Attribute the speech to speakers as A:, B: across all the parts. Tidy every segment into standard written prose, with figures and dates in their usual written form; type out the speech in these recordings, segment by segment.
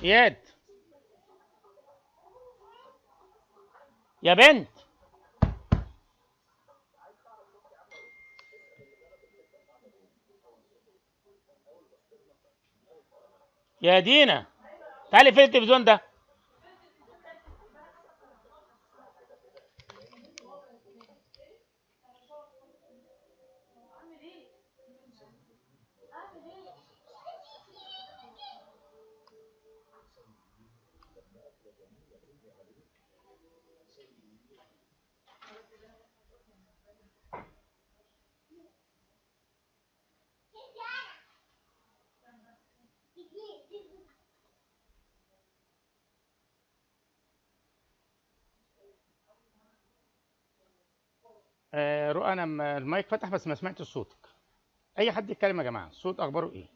A: اياد، يا بنت. يا دينا، تعالي فين التلفزيون ده؟ رؤى، انا المايك فتح بس ما سمعتش صوتك. اي حد يتكلم يا جماعة، الصوت اخباره ايه؟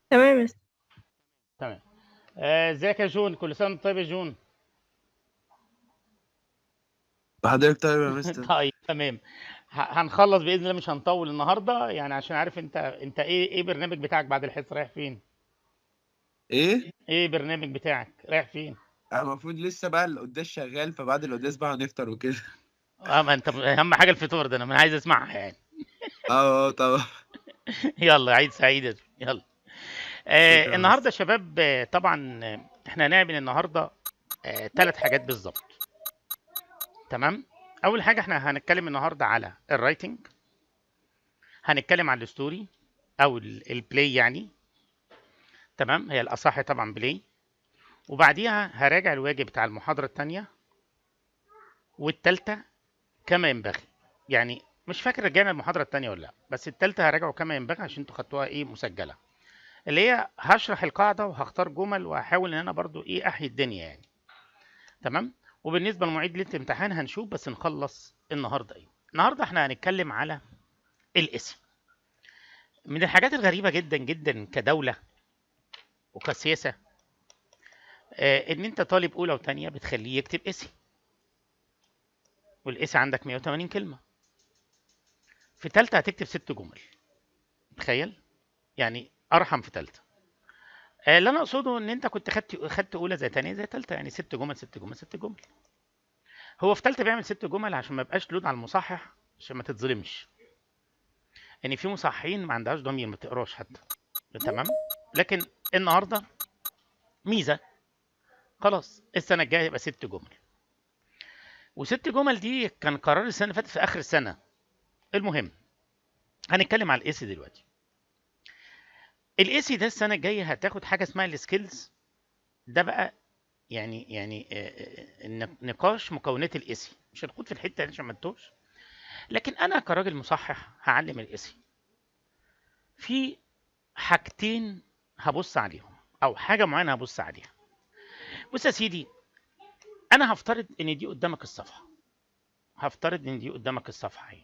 B: تمام يا مستر.
A: تمام. ازيك يا جون؟ كل سنة وانت طيب يا جون.
C: حضرتك طيب يا مستر.
A: طيب تمام. هنخلص باذن الله، مش هنطول النهارده يعني، عشان عارف انت ايه برنامج بتاعك بعد الحصة رايح فين؟
C: ايه؟
A: ايه برنامج بتاعك رايح فين؟
C: المفروض لسه بقى القداس شغال، فبعد القداس بقى هنفطر وكده.
A: ما انت اهم حاجة الفطور ده، انا ما عايز اسمعها يعني.
C: اه طبعا.
A: يلا عيد سعيد يا جون. يلا.
C: شكرا يا
A: النهارده
C: مستر.
A: يا شباب، طبعا احنا هنعمل النهارده 3 حاجات بالظبط. تمام. اول حاجة احنا هنتكلم النهارده على ال writing، هنتكلم على ال story او ال play يعني. تمام، هي الاصح طبعا play. وبعديها هراجع الواجب بتاع المحاضرة الثانية والثالثة كما ينبغي. يعني مش فاكر رجعنا المحاضرة الثانية ولا لا، بس الثالثة هراجعه كما ينبغي عشان انتوا خدتوها ايه مسجله، اللي هي هشرح القاعدة وهختار جمل وهحاول ان انا برضو ايه احيي الدنيا يعني. تمام. وبالنسبة لمواعيد ليلة الامتحان هنشوف، بس نخلص النهارده ايه. النهارده احنا هنتكلم على الاسم. من الحاجات الغريبة جدا جدا كدولة وكسياسه، ان انت طالب اولى وثانيه بتخليه يكتب essay، وال essay عندك 180 كلمة. في ثالثة هتكتب 6 جمل. تخيل يعني، ارحم في ثالثة. اللي انا اقصده ان انت كنت خدت اولى زي ثانية زي ثالثة، يعني 6 جمل 6 جمل 6 جمل. هو في ثالثة بيعمل 6 جمل عشان ما يبقاش load على المصحح، عشان ما تتظلمش. ان في مصححين ما عندهاش ضمير، ما تقراش حتى. تمام. لكن النهارده ميزة، خلاص السنة الجاية يبقى 6 جمل. وست جمل دي كان قرار السنة اللي فاتت في اخر السنة. المهم هنتكلم على ال essay دلوقتي. ال essay ده السنة الجاية هتاخد حاجة اسمها ال skills. ده بقى يعني نقاش مكونات ال essay. مش هنخوض في الحتة دي عشان ما تتوهش، لكن انا كراجل مصحح هعلم ال essay. في حاجتين هبص عليهم، او حاجة معينة هبص عليها. بص يا سيدي، انا هفترض ان دي قدامك الصفحة، هفترض ان دي قدامك الصفحة اهي.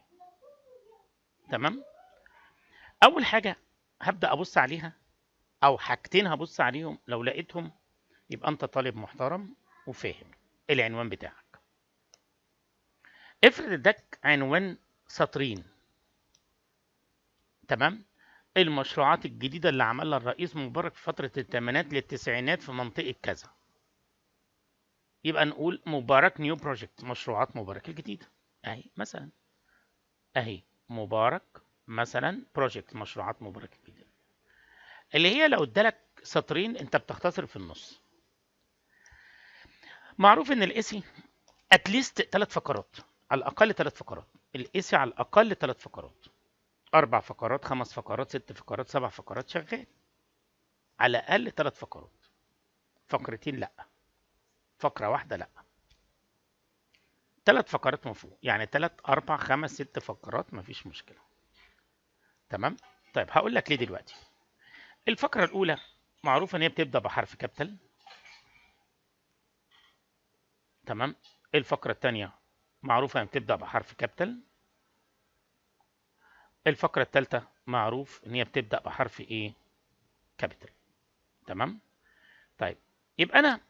A: تمام. اول حاجة هبدا ابص عليها، او حاجتين هبص عليهم، لو لقيتهم يبقى انت طالب محترم وفاهم العنوان بتاعك. افرض اداك عنوان سطرين. تمام. المشروعات الجديدة اللي عملها الرئيس مبارك في فترة الثمانينات للتسعينات في منطقة كذا، يبقى نقول مبارك new project، مشروعات مبارك الجديدة اهي مثلا، اهي مبارك مثلا project، مشروعات مبارك الجديدة. اللي هي لو ادالك سطرين انت بتختصر في النص. معروف ان ال essay at least 3 فقرات، على الاقل 3 فقرات. ال essay على الاقل 3 فقرات، 4 فقرات، 5 فقرات، 6 فقرات، 7 فقرات، شغال على الاقل 3 فقرات. فقرتين لا، فقرة واحدة لا، 3 فقرات مفروض، يعني 3 4 5 6 فقرات مفيش مشكلة. تمام. طيب هقول لك ليه دلوقتي. الفقرة الأولى معروف إن هي بتبدأ بحرف capital. تمام. الفقرة الثانية معروفة إن بتبدأ بحرف capital. الفقرة الثالثة معروف إن هي بتبدأ بحرف إيه؟ capital. تمام. طيب يبقى أنا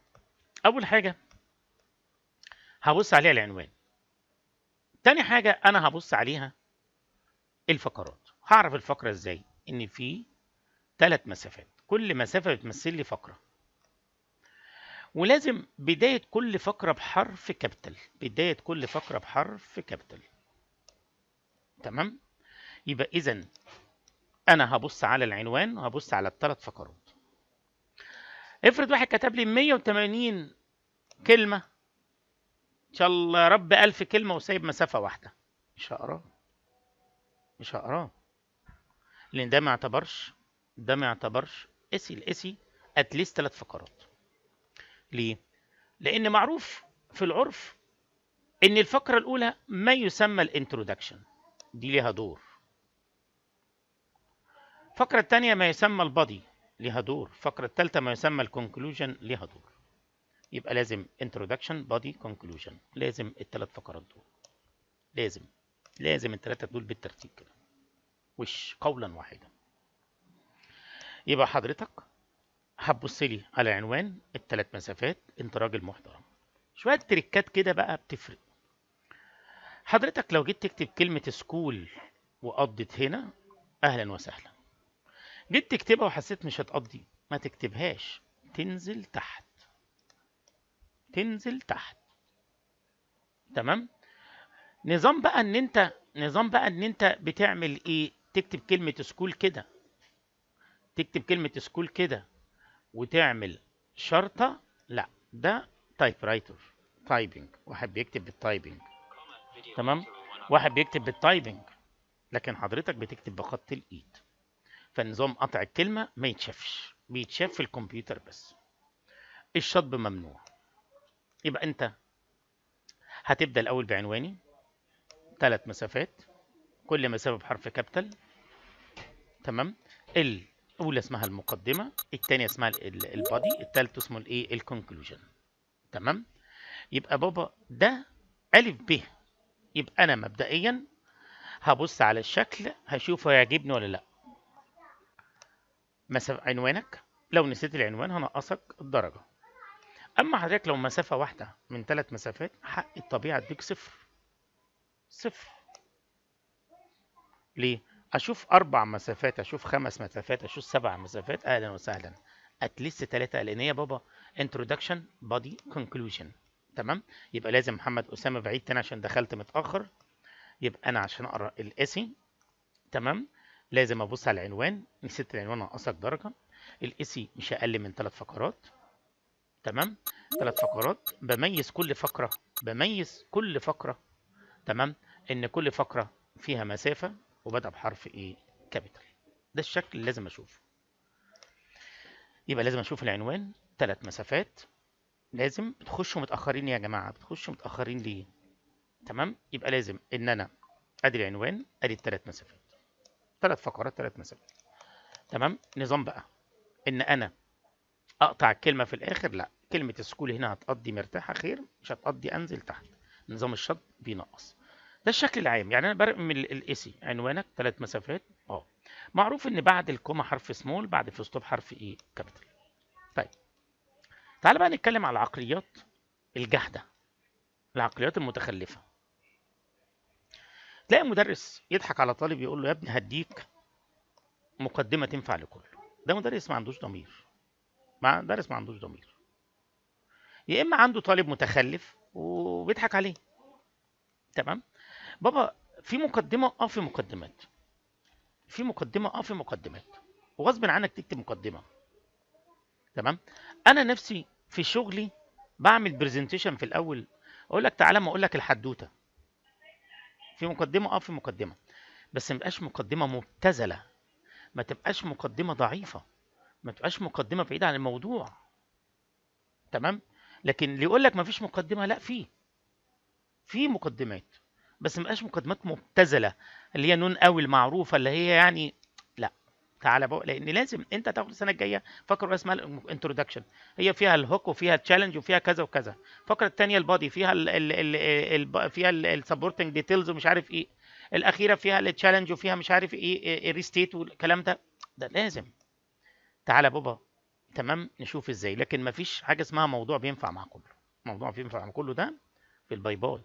A: أول حاجة هبص عليها العنوان. تاني حاجة أنا هبص عليها الفقرات. هعرف الفقرة إزاي؟ إن في 3 مسافات، كل مسافة بتمثل لي فقرة. ولازم بداية كل فقرة بحرف capital، بداية كل فقرة بحرف capital. تمام؟ يبقى إذا أنا هبص على العنوان وهبص على الثلاث فقرات. افرض واحد كتب لي 180 كلمة، إن شاء الله يا رب 1000 كلمة، وسايب مسافة واحدة، مش هقراه، مش هقراه، لأن ده ما يعتبرش، ده ما يعتبرش essay. ال essay at least 3 فقرات. ليه؟ لأن معروف في العرف إن الفقرة الأولى ما يسمى ال introduction، دي ليها دور. الفقرة الثانية ما يسمى ال body، ليها دور. الفقرة الثالثة ما يسمى ال conclusion، ليها دور. يبقى لازم introduction، body، conclusion، لازم الثلاث فقرات دول، لازم لازم الثلاثة دول بالترتيب كده، وش قولا واحدا. يبقى حضرتك هتبص لي على عنوان، الثلاث مسافات، انت راجل محترم. شوية تريكات كده بقى بتفرق. حضرتك لو جيت تكتب كلمة school وقضت هنا، أهلا وسهلا. جيت تكتبها وحسيت مش هتقضي، ما تكتبهاش، تنزل تحت، تنزل تحت. تمام؟ نظام بقى ان انت، نظام بقى ان انت بتعمل ايه؟ تكتب كلمة school كده، تكتب كلمة school كده وتعمل شرطة، لا ده typewriter، typing، واحد بيكتب بال typing. تمام؟ واحد بيكتب بال typing، لكن حضرتك بتكتب بخط الايد. فالنظام قطع الكلمة ما يتشافش، بيتشاف في الكمبيوتر بس. الشطب ممنوع. يبقى انت هتبدأ الأول بعنواني، 3 مسافات، كل مسافة بحرف capital. تمام؟ الأولى اسمها المقدمة، الثانية اسمها ال body، الثالث اسمه الايه؟ ال conclusion. تمام؟ يبقى بابا ده ألف ب. يبقى أنا مبدئيا هبص على الشكل، هشوفه هيعجبني ولا لا. مسافة عنوانك، لو نسيت العنوان هنقصك الدرجة. أما حضرتك لو مسافة واحدة من 3 مسافات، حق الطبيعة اديك 0. 0. ليه؟ أشوف 4 مسافات، أشوف 5 مسافات، أشوف 7 مسافات، أهلا وسهلا. at least 3، لأن هي بابا introduction، body، conclusion. تمام؟ يبقى لازم محمد أسامة بعيد تاني عشان دخلت متأخر. يبقى أنا عشان أقرأ ال essay، تمام، لازم أبص على العنوان، نسيت العنوان هنقصك درجة. ال essay مش أقل من 3 فقرات. تمام؟ 3 فقرات، بميز كل فقرة، بميز كل فقرة. تمام؟ إن كل فقرة فيها مسافة وبدأ بحرف إيه؟ capital. ده الشكل اللي لازم أشوفه. يبقى لازم أشوف العنوان، 3 مسافات. لازم. بتخشوا متأخرين يا جماعة، بتخشوا متأخرين ليه؟ تمام؟ يبقى لازم إن أنا أدي العنوان، أدي ال3 مسافات، 3 فقرات، 3 مسافات. تمام؟ نظام بقى إن أنا أقطع الكلمة في الآخر، لا، كلمة school هنا هتقضي مرتاحة خير، مش هتقضي أنزل تحت. نظام الشطب بينقص. ده الشكل العام. يعني أنا برقم ال essay، عنوانك 3 مسافات، معروف إن بعد ال comma حرف small، بعد full stop حرف إيه؟ capital. طيب تعال بقى نتكلم على العقليات الجحدة، العقليات المتخلفة. تلاقي مدرس يضحك على طالب يقول له يا ابني هديك مقدمة تنفع لكله. ده مدرس ما عندوش ضمير، مدرس ما عندوش ضمير. يا إما عنده طالب متخلف وبيضحك عليه. تمام؟ بابا في مقدمة، في مقدمات، في مقدمة، في مقدمات، وغصب عنك تكتب مقدمة. تمام؟ أنا نفسي في شغلي بعمل presentation في الأول، أقول لك تعالى ما أقول لك الحدوتة. في مقدمة، في مقدمة، بس ما تبقاش مقدمة مبتذلة، ما تبقاش مقدمة ضعيفة، ما تبقاش مقدمة بعيدة عن الموضوع. تمام؟ لكن اللي يقول لك ما فيش مقدمة، لا، في مقدمات، بس ما تبقاش مقدمات مبتذلة اللي هي known قوي المعروفة اللي هي يعني، لا تعالى بقى، لان لازم انت تاخد السنة الجاية فقره اسمها ال introduction، هي فيها ال hook وفيها ال challenge وفيها كذا وكذا. الفقرة الثانية ال body فيها ال ال ال ال فيها ال supporting details ومش عارف ايه. الاخيرة فيها ال challenge وفيها مش عارف ايه ال restate والكلام ده. ده لازم تعالى بابا، تمام، نشوف ازاي. لكن مفيش حاجة اسمها موضوع بينفع مع كله، موضوع بينفع مع كله ده في ال bye bye.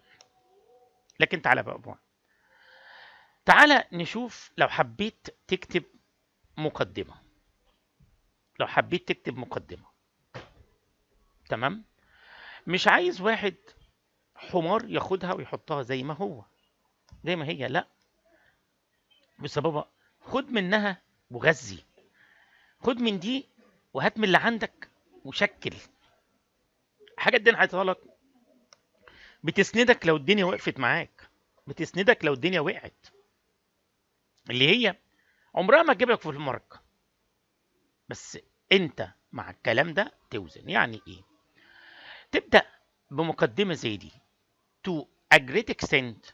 A: لكن تعالى بقى، تعالى نشوف لو حبيت تكتب مقدمة. لو حبيت تكتب مقدمه، تمام؟ مش عايز واحد حمار ياخدها ويحطها زي ما هو، زي ما هي، لا. بس يا بابا خد منها وغذي، خد من دي وهات من اللي عندك وشكل الحاجات دي. انا حاططها لك بتسندك لو الدنيا وقفت معاك، بتسندك لو الدنيا وقعت، اللي هي عمرها ما تجيب لك في المارك، بس انت مع الكلام ده توزن. يعني ايه؟ تبدأ بمقدمة زي دي to a great extent،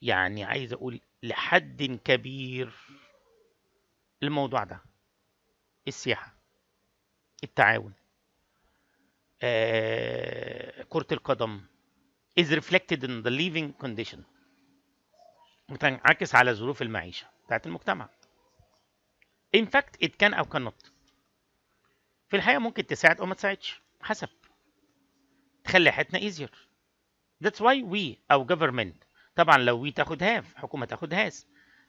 A: يعني عايز اقول لحد كبير الموضوع ده، السياحة، التعاون، كرة القدم is reflected in the living condition، بتنعكس على ظروف المعيشة بتاعت المجتمع. In fact it can أو cannot، في الحقيقة ممكن تساعد أو ما تساعدش حسب، تخلي حياتنا easier. That's why we أو government، طبعا لو we تاخد have، حكومة تاخد has،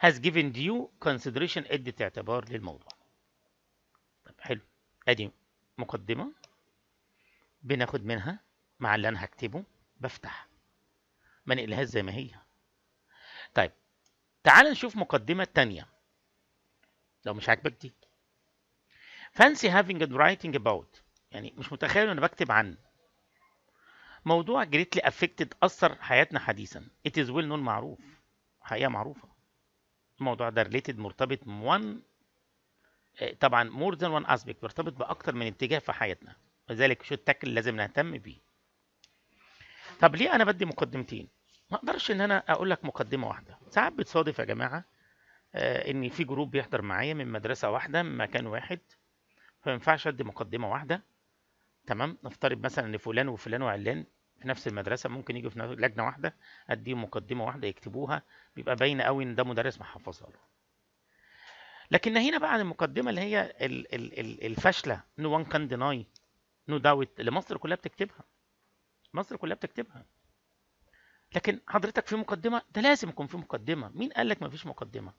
A: has given due consideration، ادت اعتبار للموضوع. طب حلو، ادي مقدمة بناخد منها مع اللي انا هكتبه، بفتح ما نقلهاش زي ما هي. طيب تعال نشوف مقدمة تانية لو مش عاجبك دي. Fancy having and writing about، يعني مش متخيل انا بكتب عن موضوع greatly affected، أثر حياتنا حديثا. It is well known، معروف، حقيقة معروفة. الموضوع ده related، مرتبط one، طبعا more than one aspect، مرتبط بأكتر من اتجاه في حياتنا، لذلك should tackle، لازم نهتم بيه. طب ليه أنا بدي مقدمتين؟ ما أقدرش إن أنا أقول لك مقدمة واحدة. ساعات بتصادف يا جماعة إن في group بيحضر معايا من مدرسة واحدة من مكان واحد، فما ينفعش أدي مقدمة واحدة. تمام؟ نفترض مثلا إن فلان وفلان وعلان في نفس المدرسة، ممكن يجوا في لجنة واحدة، أديهم مقدمة واحدة يكتبوها، بيبقى باينة قوي إن ده مدرس محفظها له. لكن ناهينا بقى عن المقدمة اللي هي الفاشلة، no one can deny، no doubt، اللي مصر كلها بتكتبها، مصر كلها بتكتبها. لكن حضرتك في مقدمة، ده لازم يكون في مقدمة. مين قال لك مفيش مقدمة؟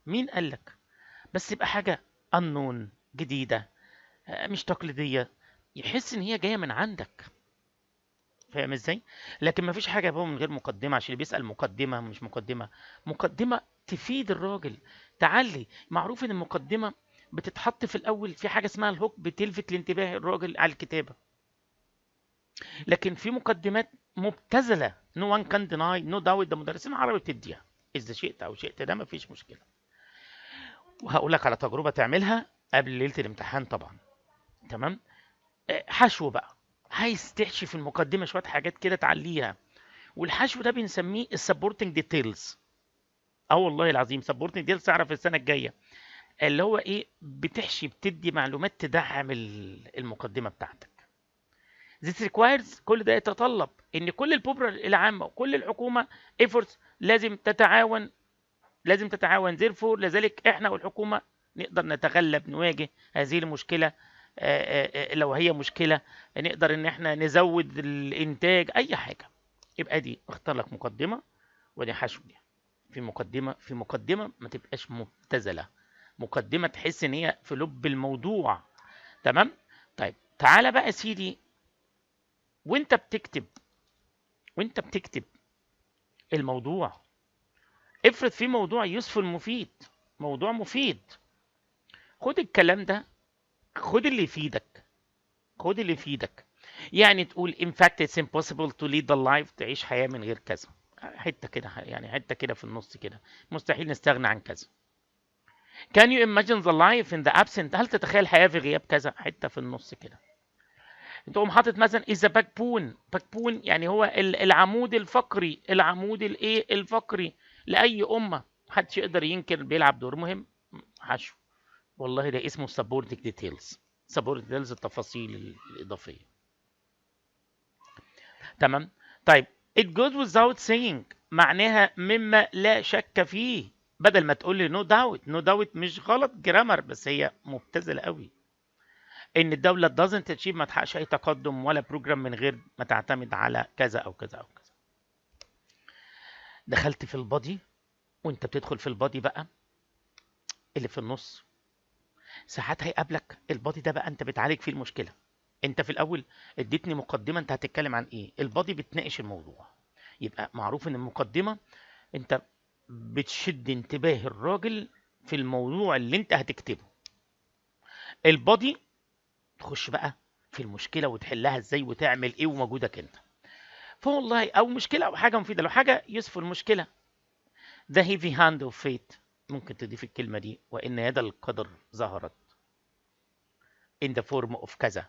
A: مين قال لك؟ بس يبقى حاجة unknown، جديدة، مش تقليدية، يحس إن هي جاية من عندك. فاهم ازاي؟ لكن مفيش حاجة بقى من غير مقدمة، عشان اللي بيسأل مقدمة مش مقدمة، مقدمة تفيد الراجل، تعلي. معروف ان المقدمة بتتحط في الأول، في حاجة اسمها ال hook، بتلفت الانتباه الراجل على الكتابة. لكن في مقدمات مبتذلة، no one can deny، no doubt، ده مدرسين عربي بتديها، إذا شئت أو شئت ده مفيش مشكلة. وهقول لك على تجربة تعملها قبل ليلة الامتحان طبعا. تمام؟ حشو بقى، عايز تحشي في المقدمة شوية حاجات كده تعليها، والحشو ده بنسميه ال supporting details. والله العظيم supporting details، تعرف السنة الجاية اللي هو ايه، بتحشي، بتدي معلومات تدعم المقدمة بتاعتك. This requires، كل ده يتطلب ان كل ال popular العامة وكل الحكومة efforts، لازم تتعاون، لازم تتعاون. therefore، لذلك احنا والحكومة نقدر نتغلب، نواجه هذه المشكلة. لو هي مشكلة نقدر ان احنا نزود الانتاج، اي حاجة. يبقى دي اختار لك مقدمة ودي حشو. دي في مقدمة، في مقدمة ما تبقاش مبتذلة، مقدمة تحس ان هي في لب الموضوع. تمام؟ طيب تعالى بقى يا سيدي، وانت بتكتب الموضوع، افرض في موضوع useful مفيد، موضوع مفيد، خد الكلام ده، خد اللي يفيدك، خد اللي يفيدك. يعني تقول in fact it's impossible to lead the life، تعيش حياة من غير كذا، حتة كده، يعني حتة كده في النص كده، مستحيل نستغنى عن كذا. Can you imagine the life in the absent، هل تتخيل حياة في غياب كذا، حتة في النص كده. تقوم حاطط مثلا is the backbone، backbone يعني هو العمود الفقري، العمود الايه الفقري لأي أمة، محدش يقدر ينكر بيلعب دور مهم. حشو، والله ده اسمه supporting details، supporting details التفاصيل الإضافية. تمام؟ طيب it goes without saying معناها مما لا شك فيه، بدل ما تقول لي no doubt، no doubt مش غلط grammar، بس هي مبتذلة قوي. ان الدولة doesn't achieve، ما تحققش اي تقدم ولا program من غير ما تعتمد على كذا او كذا او كذا. دخلت في ال body، وانت بتدخل في ال body بقى اللي في النص، ساعات هيقابلك ال body ده بقى انت بتعالج فيه المشكلة. انت في الاول اديتني مقدمه، انت هتتكلم عن ايه؟ ال body بتناقش الموضوع. يبقى معروف ان المقدمة انت بتشد انتباه الراجل في الموضوع اللي انت هتكتبه. ال body تخش بقى في المشكلة وتحلها ازاي وتعمل ايه ومجهودك انت. فوالله او مشكلة او حاجة مفيدة، لو حاجة يسفل المشكلة. The heavy hand of fate، ممكن تضيف الكلمة دي، وان يد القدر ظهرت in the form of كذا،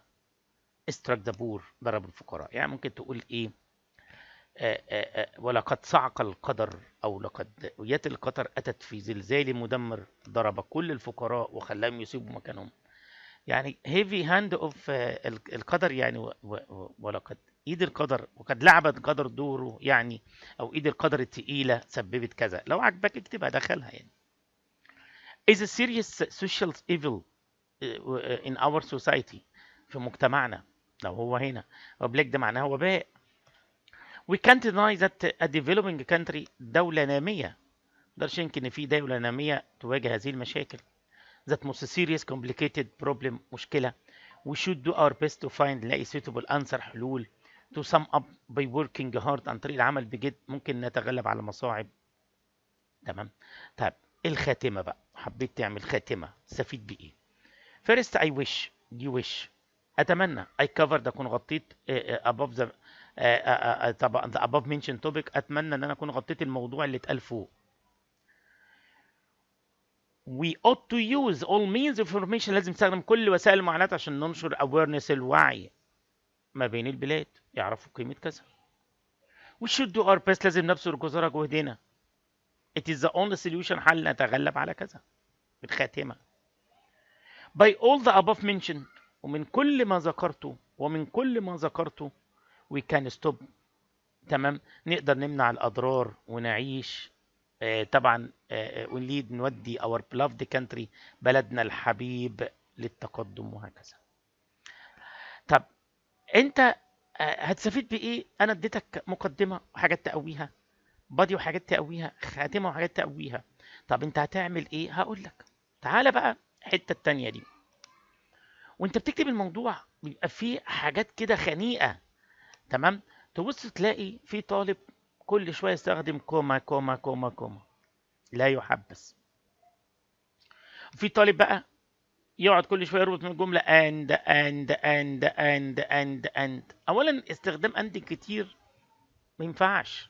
A: struck the poor، ضرب الفقراء. يعني ممكن تقول ايه؟ ولقد صعق القدر، او لقد يد القدر اتت في زلزال مدمر ضرب كل الفقراء وخلاهم يسيبوا مكانهم. يعني heavy hand of القدر، يعني ولقد ايد القدر، وقد لعبت قدر دوره يعني، او ايد القدر الثقيلة سببت كذا. لو عجبك اكتبها دخلها. يعني is a serious social evil in our society، في مجتمعنا. لو هو هنا plague ده معناها وباء. We can't deny that a developing country، دولة نامية، مقدرش ينكر إن في دولة نامية تواجه هذه المشاكل. That most serious complicated problem، مشكلة. We should do our best to find، نلاقي suitable answer، حلول. To sum up by working hard، عن طريق العمل بجد ممكن نتغلب على المصاعب. تمام. طيب الخاتمة بقى، حبيت تعمل خاتمة تستفيد بإيه؟ First I wish، you wish، أتمنى. I covered، أكون غطيت above the طبعا the above mentioned topic، أتمنى إن أنا أكون غطيت الموضوع اللي اتقال فوق. We ought to use all means of information، لازم نستخدم كل وسائل المعلومات عشان ننشر awareness، الوعي ما بين البلاد، يعرفوا قيمة كذا. We should do our best، لازم نبذل قصارى جهدنا. It is the only solution، حل نتغلب على كذا. الخاتمة. By all the above mentioned، ومن كل ما ذكرته، ومن كل ما ذكرته we can stop، تمام، نقدر نمنع الأضرار ونعيش طبعا ون lead، نودي our beloved country، بلدنا الحبيب، للتقدم وهكذا. طب انت هتستفيد بايه؟ انا اديتك مقدمه وحاجات تقويها، body وحاجات تقويها، خاتمه وحاجات تقويها. طب انت هتعمل ايه؟ هقول لك. تعالى بقى الحتة التانية دي، وانت بتكتب الموضوع بيبقى فيه حاجات كده خنيقه، تمام؟ تبص تلاقي في طالب كل شوية يستخدم comma comma comma comma، لا يحبذ. في طالب بقى يقعد كل شوية يربط من جملة and and and and and and. اولا استخدام and كتير ما ينفعش.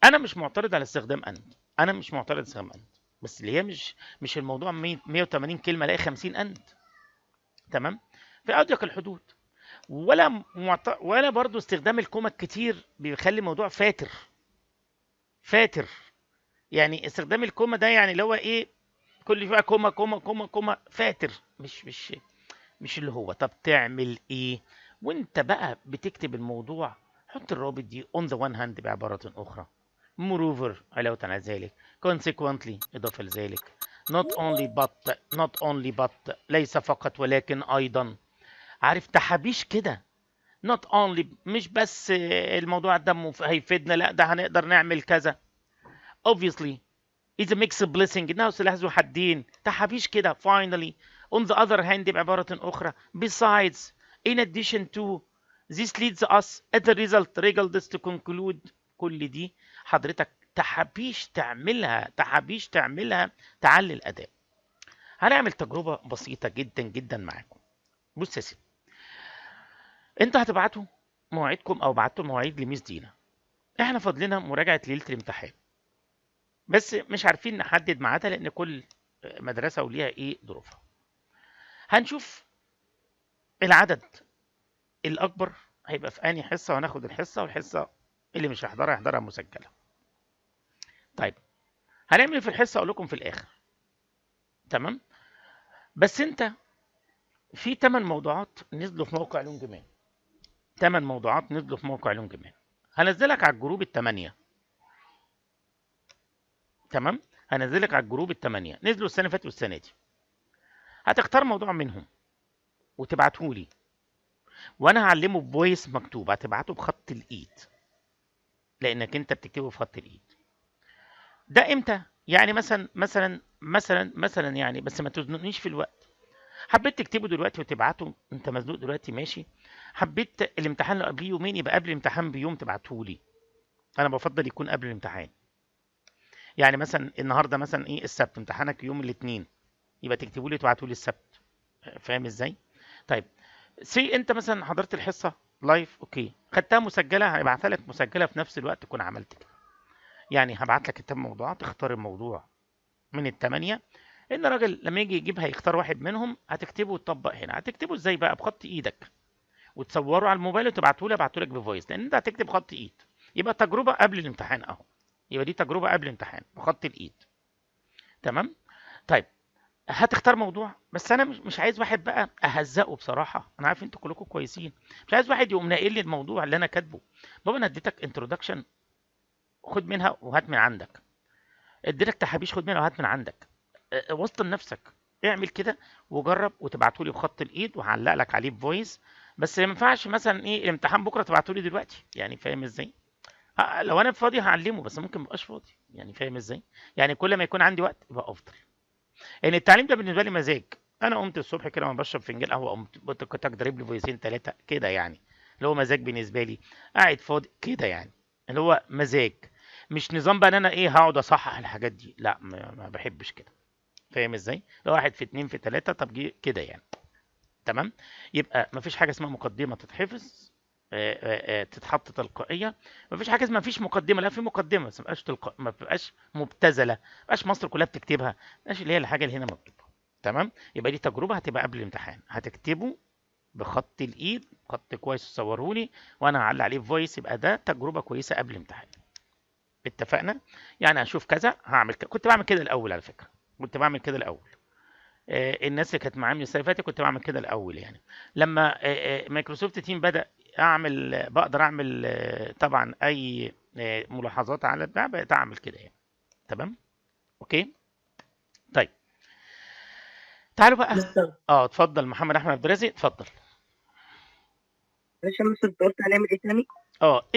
A: انا مش معترض على استخدام and، انا مش معترض على استخدام and، بس اللي هي مش الموضوع 180 كلمة الاقي 50 and، تمام؟ في اضيق الحدود. ولا برضو استخدام ال comma الكتير بيخلي الموضوع فاتر فاتر. يعني استخدام ال comma ده يعني اللي هو ايه، كل شوية comma comma comma comma، فاتر، مش اللي هو. طب تعمل ايه وانت بقى بتكتب الموضوع؟ حط الرابط دي، on the one hand بعبارة أخرى، moreover علاوة على ذلك، consequently إضافة لذلك، not only but، not only but ليس فقط ولكن أيضا. عارف تحابيش كده، not only مش بس الموضوع ده هيفيدنا، لا ده هنقدر نعمل كذا. obviously is a mixed blessing، إنه سلاح ذو حدين، تحابيش كده. finally، on the other hand بعبارة أخرى، besides، in addition to، this leads us as a result، regardless، to conclude. كل دي حضرتك تحابيش تعملها، تحابيش تعملها تعلي الأداء. هنعمل تجربة بسيطة جدا جدا معاكم. بص يا سيدي، انتوا هتبعتوا مواعيدكم او بعتوا المواعيد لميس دينا. احنا فاضلنا مراجعة ليلة الامتحان، بس مش عارفين نحدد ميعادها لان كل مدرسة وليها ايه ظروفها. هنشوف العدد الاكبر هيبقى في انهي حصة، وهناخد الحصة، والحصة اللي مش هيحضرها هيحضرها مسجلة. طيب هنعمل ايه في الحصة؟ اقول لكم في الاخر، تمام؟ بس انت في 8 موضوعات نزلوا في موقع لونج مان، 8 موضوعات نزلوا في موقع لونج مان، هنزلك على الجروب ال8، تمام؟ هنزلك على الجروب ال8 نزلوا السنة اللي فاتت والسنة دي. هتختار موضوع منهم وتبعته لي، وانا هعلمه ب voice مكتوب، هتبعته بخط الايد لانك انت بتكتبه بخط الايد. ده امتى؟ يعني مثلا مثلا مثلا مثلا يعني، بس ما تزنقنيش في الوقت. حبيت تكتبه دلوقتي وتبعته، انت مزنوق دلوقتي ماشي. حبيت الامتحان لو قبليه يومين يبقى قبل الامتحان بيوم تبعته لي. انا بفضل يكون قبل الامتحان. يعني مثلا النهارده مثلا ايه السبت، امتحانك يوم الاثنين، يبقى تكتبوا لي وتبعتوا لي السبت. فاهم ازاي؟ طيب say انت مثلا حضرت الحصة live، okay، خدتها مسجله، هبعتها لك مسجله في نفس الوقت تكون عملت كده. يعني هبعت لك التمن موضوعات، تختار الموضوع من الثمانية، ان الراجل لما يجي يجيبها يختار واحد منهم، هتكتبه وتطبق هنا. هتكتبه ازاي بقى؟ بخط ايدك وتصوره على الموبايل وتبعته لي، ابعته لك ب voice، لان انت هتكتب خط ايد. يبقى تجربه قبل الامتحان اهو، يبقى دي تجربه قبل الامتحان بخط الايد. تمام؟ طيب هتختار موضوع، بس انا مش عايز واحد بقى اهزقه بصراحة، انا عارف انتوا كلكم كويسين، مش عايز واحد يقوم ناقل لي الموضوع اللي انا كاتبه. بابا انا اديتك introduction، خد منها وهات من عندك. اديتك تحابيش، خد منها وهات من عندك. وسط لنفسك، اعمل كده وجرب وتبعته لي بخط الايد وهعلق لك عليه ب voice. بس ما ينفعش مثلا ايه الامتحان بكره تبعته لي دلوقتي، يعني فاهم ازاي؟ لو انا فاضي هعلمه، بس ممكن مبقاش فاضي، يعني فاهم ازاي؟ يعني كل ما يكون عندي وقت يبقى افضل. ان التعليم ده بالنسبة لي مزاج. انا قمت الصبح كده وانا بشرب فنجان قهوة، قمت كنت ضارب لي فويسين ثلاثة كده، يعني اللي هو مزاج بالنسبة لي، قاعد فاضي كده، يعني اللي هو مزاج، مش نظام بقى ان انا ايه هقعد اصحح الحاجات دي، لا ما بحبش كده. فاهم ازاي؟ لو واحد في اتنين في تلاتة طب جه كده يعني. تمام؟ يبقى مفيش حاجة اسمها مقدمه تتحفظ، تتحط تلقائية. مفيش حاجة اسمها مفيش مقدمه، لا في مقدمه بس ما تبقاش تلقاء، ما تبقاش مبتذله، ما تبقاش مصر كلها بتكتبها، ما تبقاش اللي هي الحاجة اللي هنا مكتوبة. تمام؟ يبقى دي تجربه هتبقى قبل الامتحان، هتكتبه بخط الايد، خط كويس تصوره لي وانا هعلق عليه voice، يبقى ده تجربه كويسة قبل الامتحان. اتفقنا؟ يعني هشوف كذا هعمل كذا. كنت بعمل كده الاول على فكرة، كنت بعمل كده الاول. الناس اللي كانت معايا من السنة اللي فاتت كنت بعمل كده الاول. يعني لما Microsoft Team بدا اعمل، بقدر اعمل طبعا اي ملاحظات على البتاع، بقيت اعمل كده يعني. تمام؟ okay؟ طيب تعالوا بقى. اتفضل محمد احمد عبد الرازق، اتفضل.
B: معلش يا مستر، انت قلت هنعمل ايه تاني؟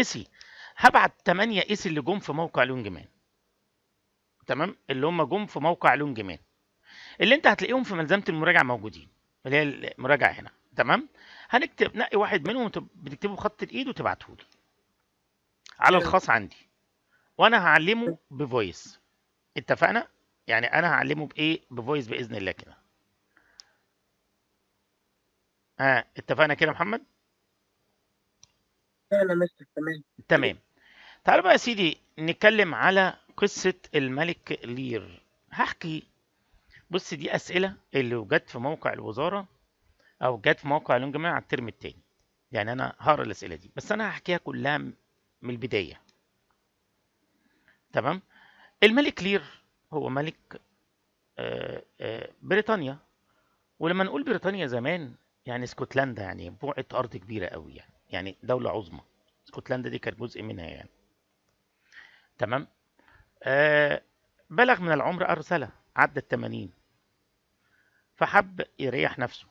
A: essay. هبعت 8 essay اللي جم في موقع لونجمان. تمام؟ اللي هم جم في موقع لونجمان، اللي انت هتلاقيهم في ملزمة المراجعة موجودين، اللي هي المراجعة هنا. تمام؟ هنكتب، نقي واحد منهم بتكتبه بخط الايد وتبعته لي على الخاص عندي، وانا هعلمه ب voice. اتفقنا؟ يعني انا هعلمه بايه؟ ب voice باذن الله كده. اتفقنا كده يا محمد؟
B: تمام يا مستر، تمام.
A: تمام. تعالوا بقى يا سيدي نتكلم على قصة الملك لير. هحكي، بص دي أسئلة اللي جت في موقع الوزارة أو جت في موقع لونجمان على الترم التاني. يعني أنا هقرا الأسئلة دي، بس أنا هحكيها كلها من البداية. تمام؟ الملك لير هو ملك بريطانيا. ولما نقول بريطانيا زمان يعني اسكتلندا، يعني بقعة أرض كبيرة قوي، يعني دولة عظمى. اسكتلندا دي كانت جزء منها يعني. تمام؟ بلغ من العمر أرسلة، عدى 80، فحب يريح نفسه،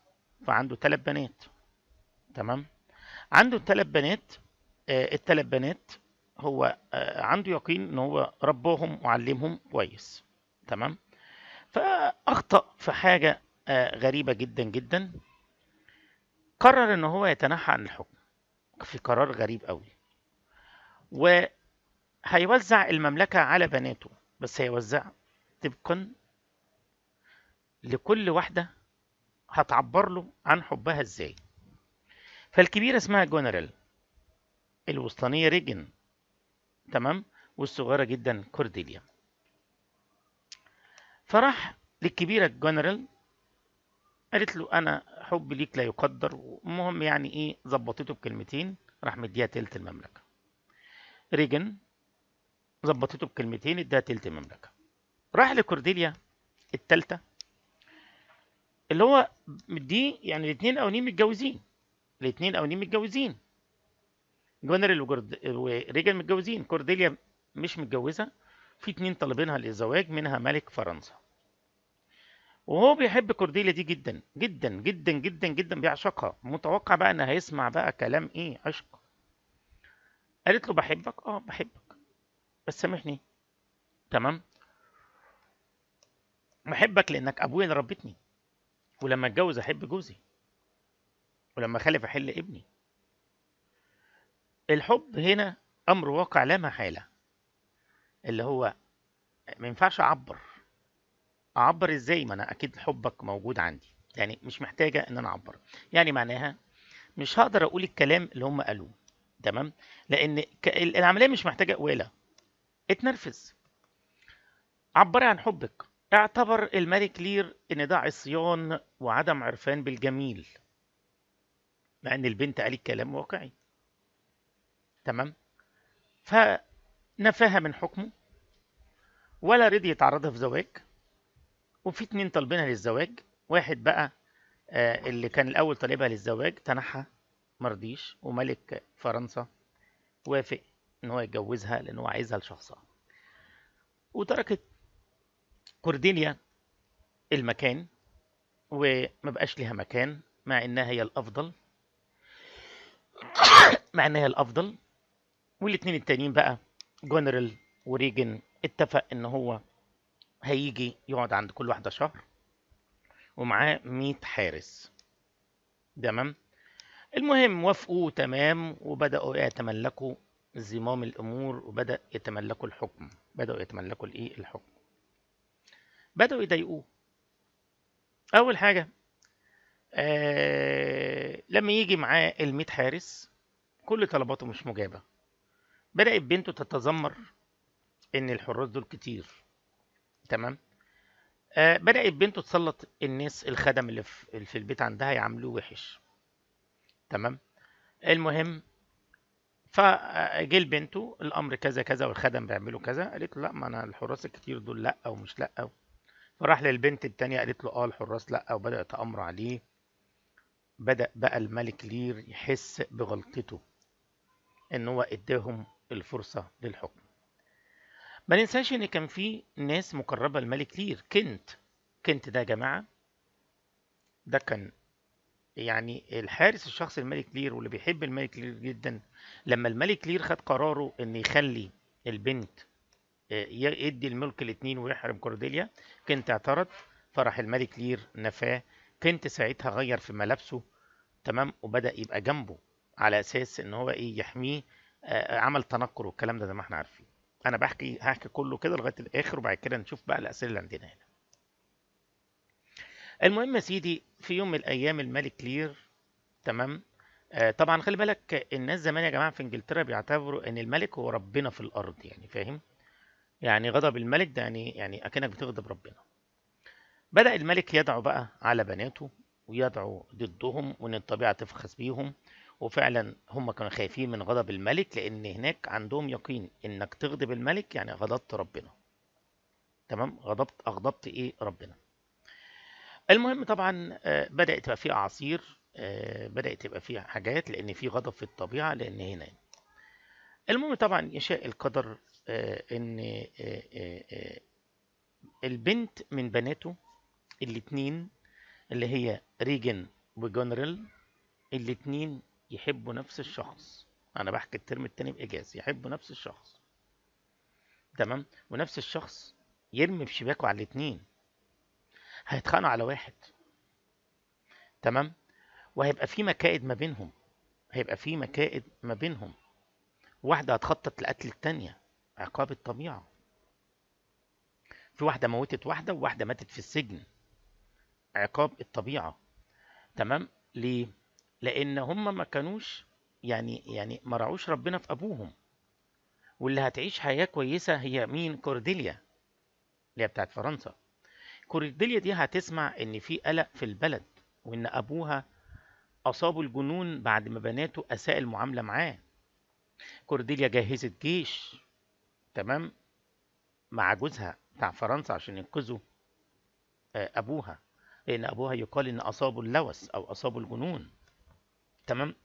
A: فعنده 3 بنات. تمام؟ عنده 3 بنات. ال3 بنات هو عنده يقين ان هو رباهم وعلمهم كويس. تمام؟ فأخطأ في حاجة غريبة جدا جدا. قرر ان هو يتنحى عن الحكم في قرار غريب قوي، وهيوزع المملكة على بناته، بس هيوزع طبقا لكل واحدة هتعبر له عن حبها ازاي. فالكبيرة اسمها جونرال، الوسطانية ريجن، تمام، والصغيرة جدا كورديليا. فراح للكبيرة جونرال قالت له انا حبي ليك لا يقدر، والمهم يعني ايه، ظبطته بكلمتين، راح مديها تلت المملكة. ريجن ظبطته بكلمتين، اداها تلت المملكة. راح لكورديليا التالتة اللي هو مديه، يعني الاثنين الاولانيين متجوزين، الاثنين الاولانيين متجوزين، جونرال وريجن متجوزين، كورديليا مش متجوزة، في 2 طالبينها للزواج، منها ملك فرنسا. وهو بيحب كورديليا دي جدا جدا جدا جدا جدا، بيعشقها. متوقع بقى ان هيسمع بقى كلام ايه، عشق. قالت له بحبك، بحبك بس سامحني. تمام، بحبك لانك ابويا اللي ربتني، ولما اتجوز احب جوزي، ولما اخلف احل ابني. الحب هنا امر واقع لا محالة، اللي هو ما ينفعش اعبر. اعبر ازاي؟ ما انا اكيد حبك موجود عندي، يعني مش محتاجه ان انا اعبر. يعني معناها مش هقدر اقول الكلام اللي هم قالوه، تمام؟ لان العملية مش محتاجه قواله. اتنرفز، عبري عن حبك. اعتبر الملك لير ان ده عصيان وعدم عرفان بالجميل، مع ان البنت قالت كلام واقعي، تمام؟ فنفاها من حكمه، ولا رضي يتعرضها في زواج. وفي 2 طالبينها للزواج، واحد بقى اللي كان الاول طالبها للزواج تنحى مرضيش، وملك فرنسا وافق ان هو يتجوزها لان هو عايزها لشخصها. وتركت كورديليا المكان وما بقاش لها مكان، مع انها هي الافضل، مع انها هي الافضل. والاتنين التانيين بقى جونرال وريجن اتفق ان هو هيجي يقعد عند كل واحدة شهر ومعاه 100 حارس، تمام؟ المهم وافقوا، تمام، وبدأوا يتملكوا زمام الأمور، وبدأ يتملكوا الحكم، بدأوا يتملكوا الإيه؟ الحكم. بدأوا يضايقوه. أول حاجة لما يجي معاه 100 حارس كل طلباته مش مجابة. بدأت بنته تتذمر إن الحراس دول كتير، تمام؟ بدأت بنته تسلط الناس الخدم اللي في البيت عندها يعاملوه وحش، تمام؟ المهم فجه لبنته الامر كذا كذا والخدم بيعملوا كذا، قالت له لا، ما انا الحراس الكتير دول لا ومش لا. فراح للبنت التانية قالت له الحراس لا، وبدأ يتأمر عليه. بدأ بقى الملك لير يحس بغلطته ان هو اداهم الفرصة للحكم. ما ننساش ان كان في ناس مقربة للملك لير، كنت. كنت ده يا جماعة ده كان يعني الحارس الشخصي الملك لير، واللي بيحب الملك لير جدا. لما الملك لير خد قراره ان يخلي البنت يدي الملك الاتنين ويحرم كورديليا، كنت اعترض، فراح الملك لير نفاه. كنت ساعتها غير في ملابسه، تمام، وبدأ يبقى جنبه على اساس ان هو ايه يحميه. عمل تنكر والكلام ده زي ما احنا عارفين. انا هحكي كله كده لغاية الاخر، وبعد كده نشوف بقى الاسئلة اللي عندنا هنا. المهم يا سيدي في يوم من الايام الملك لير، تمام، طبعا خلي بالك الناس زمان يا جماعة في انجلترا بيعتبروا ان الملك هو ربنا في الارض، يعني فاهم؟ يعني غضب الملك ده يعني اكنك بتغضب ربنا. بدأ الملك يدعو بقى على بناته ويدعو ضدهم، وان الطبيعة تفخس بيهم. وفعلا هم كانوا خايفين من غضب الملك، لان هناك عندهم يقين انك تغضب الملك يعني غضبت ربنا، تمام؟ اغضبت ايه؟ ربنا. المهم طبعا بدأت تبقى في اعاصير، بدأت تبقى في حاجات، لان في غضب في الطبيعة، لان هنا المهم طبعا يشاء القدر ان البنت من بناته الاتنين اللي هي ريجن وجونريل، الاتنين يحبوا نفس الشخص. انا بحكي الترم التاني باجازه، يحبوا نفس الشخص، تمام؟ ونفس الشخص يرمي بشباكه على الاتنين، هيتخانقوا على واحد، تمام؟ وهيبقى في مكائد ما بينهم، هيبقى في مكائد ما بينهم. واحدة هتخطط لقتل التانية، عقاب الطبيعة. في واحدة موتت واحدة، وواحدة ماتت في السجن، عقاب الطبيعة، تمام؟ ليه؟ لأن هم ما كانوش يعني ما رعوش ربنا في أبوهم. واللي هتعيش حياة كويسة هي مين؟ كورديليا اللي هي بتاعت فرنسا. كورديليا دي هتسمع إن في قلق في البلد، وإن أبوها أصابه الجنون بعد ما بناته أساء المعاملة معاه. كورديليا جهزت جيش، تمام، مع جوزها بتاع فرنسا عشان ينقذوا أبوها، لأن أبوها يقال إن أصابه اللوس أو أصابه الجنون، تمام؟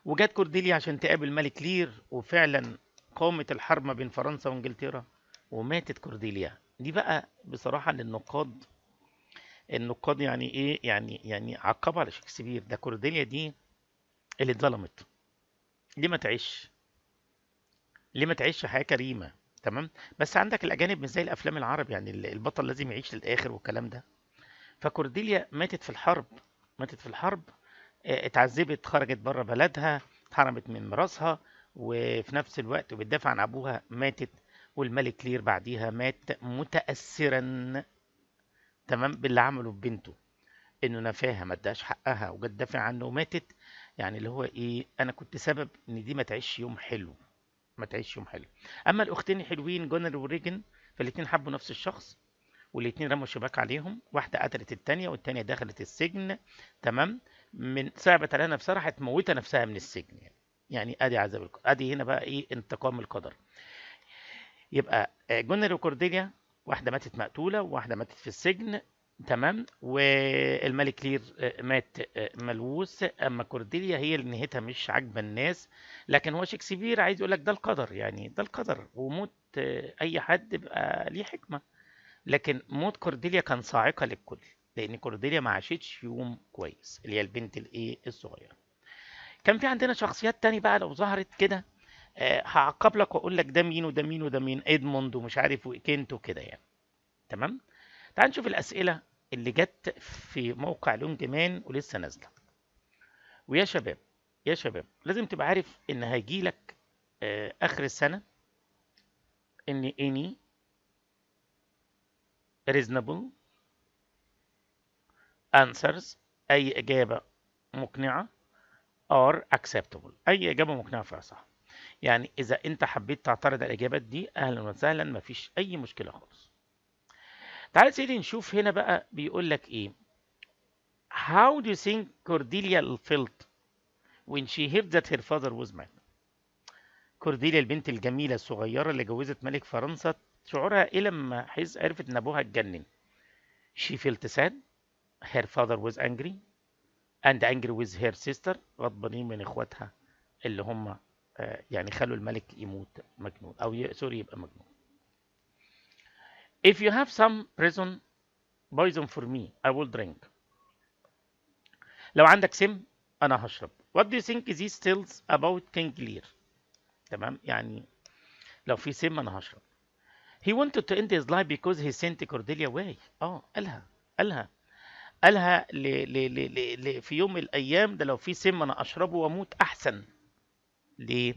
A: وجت كورديليا عشان تقابل ملك لير، وفعلا قامت الحرب ما بين فرنسا وانجلترا وماتت كورديليا. دي بقى بصراحة للنقاد، النقاد يعني ايه، يعني عقبها على شكسبير. ده كورديليا دي اللي اتظلمت، ليه ما تعيش؟ ليه ما تعيش حياة كريمة؟ تمام. بس عندك الأجانب مش زي الأفلام العرب، يعني البطل لازم يعيش للآخر والكلام ده. فكورديليا ماتت في الحرب، ماتت في الحرب، اتعذبت، خرجت بره بلدها، اتحرمت من ميراثها، وفي نفس الوقت وبتدافع عن ابوها ماتت. والملك لير بعديها مات متأثرا، تمام، باللي عمله في بنته، انه نفاها، ما اداش حقها، وجت دافع عنه وماتت. يعني اللي هو ايه، انا كنت سبب ان دي ما تعيش يوم حلو، ما تعيش يوم حلو. اما الاختين الحلوين جونر وريجن، فالاتنين حبوا نفس الشخص، والاتنين رموا الشباك عليهم، واحدة قتلت التانية والتانية دخلت السجن، تمام، من صعبت عليها نفسها راحت موتة نفسها من السجن. يعني ادي عذاب ادي هنا بقى ايه، انتقام القدر. يبقى جونر وكورديليا واحدة ماتت مقتوله وواحدة ماتت في السجن، تمام، والملك لير مات ملووس. اما كورديليا هي اللي نهايتها مش عاجبه الناس، لكن هو شكسبير عايز يقول لك ده القدر، يعني ده القدر، وموت اي حد بقى ليه حكمه. لكن موت كورديليا كان صاعقة للكل، لان كورديليا ما عاشتش يوم كويس، اللي هي البنت الايه الصغيرة. كان في عندنا شخصيات تاني بقى لو ظهرت كده هعقب لك واقول لك ده مين وده مين وده مين، ادموند ومش عارف وكنت وكده يعني، تمام. تعال نشوف الاسئلة اللي جت في موقع لونج مان ولسه نازله. ويا شباب يا شباب لازم تبقى عارف ان هيجي لك اخر السنة ان any reasonable answers، اي اجابه مقنعة، are acceptable، اي اجابه مقنعة فيها صح. يعني اذا انت حبيت تعترض على الاجابات دي اهلا وسهلا، مفيش اي مشكلة خالص. تعال يا سيدي نشوف هنا بقى بيقول لك ايه. How do you think Cordelia felt when she heard that her father was mad؟ كورديليا البنت الجميلة الصغيرة اللي جوزت ملك فرنسا، شعورها ايه لما عرفت ان ابوها اتجنن؟ She felt sad, her father was angry and angry with her sister، غضبانين من اخواتها اللي هم يعني خلوا الملك يموت مجنون، او sorry يبقى مجنون. If you have some prison poison for me I will drink. لو عندك سم انا هشرب. What do you think this tells about King Lear؟ تمام، يعني لو في سم انا هشرب. He wanted to end his life because he sent Cordelia away. قالها قالها قالها ل ل ل ل في يوم من الايام ده لو في سم انا اشربه واموت احسن. ليه؟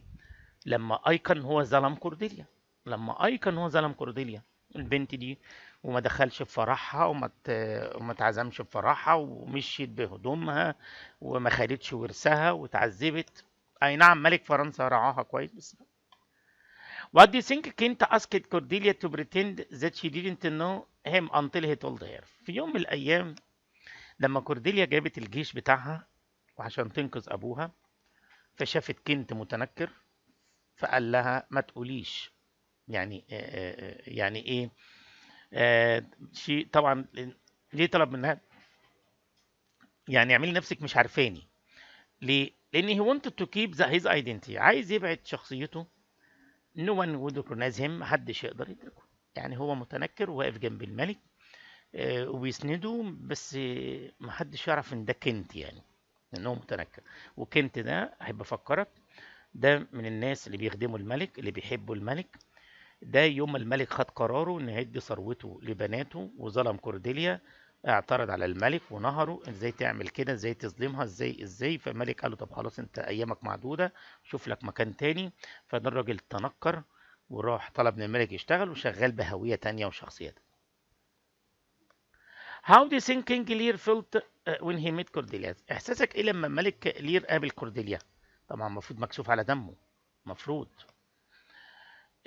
A: لما ايقن هو ظلم كورديليا، لما ايقن هو ظلم كورديليا البنت دي، وما دخلش في فرحها وما اتعزمش في فرحها، ومشيت بهدومها وما خدتش ورثها واتعذبت. اي نعم ملك فرنسا رعاها كويس بس. What do you think Kent asked Cordelia to pretend that she didn't know him until he told her؟ في يوم من الايام لما كورديليا جابت الجيش بتاعها وعشان تنقذ ابوها، فشافت كنت متنكر، فقال لها ما تقوليش، يعني يعني ايه شيء. طبعا ليه طلب منها يعني اعملي نفسك مش عارفاني؟ ليه؟ لان he wanted to keep his identity، عايز يبعد شخصيته، no one would recognize him، محدش يقدر يدركه. يعني هو متنكر وواقف جنب الملك وبيسنده، بس محدش يعرف ان ده كنت، يعني ان هو متنكر. وكنت ده احب افكرك ده من الناس اللي بيخدموا الملك، اللي بيحبوا الملك. ده يوم الملك خد قراره ان هيدي ثروته لبناته وظلم كورديليا، اعترض على الملك ونهره، ازاي تعمل كده، ازاي تظلمها، ازاي ازاي. فالملك قال له طب خلاص انت ايامك معدودة، شوف لك مكان تاني. فده الراجل تنكر وراح طلب من الملك يشتغل، وشغال بهوية تانية وشخصية تانية. How do you think King Lear felt when he met Cordelia؟ احساسك ايه لما الملك لير قابل كورديليا؟ طبعا المفروض مكسوف على دمه، مفروض.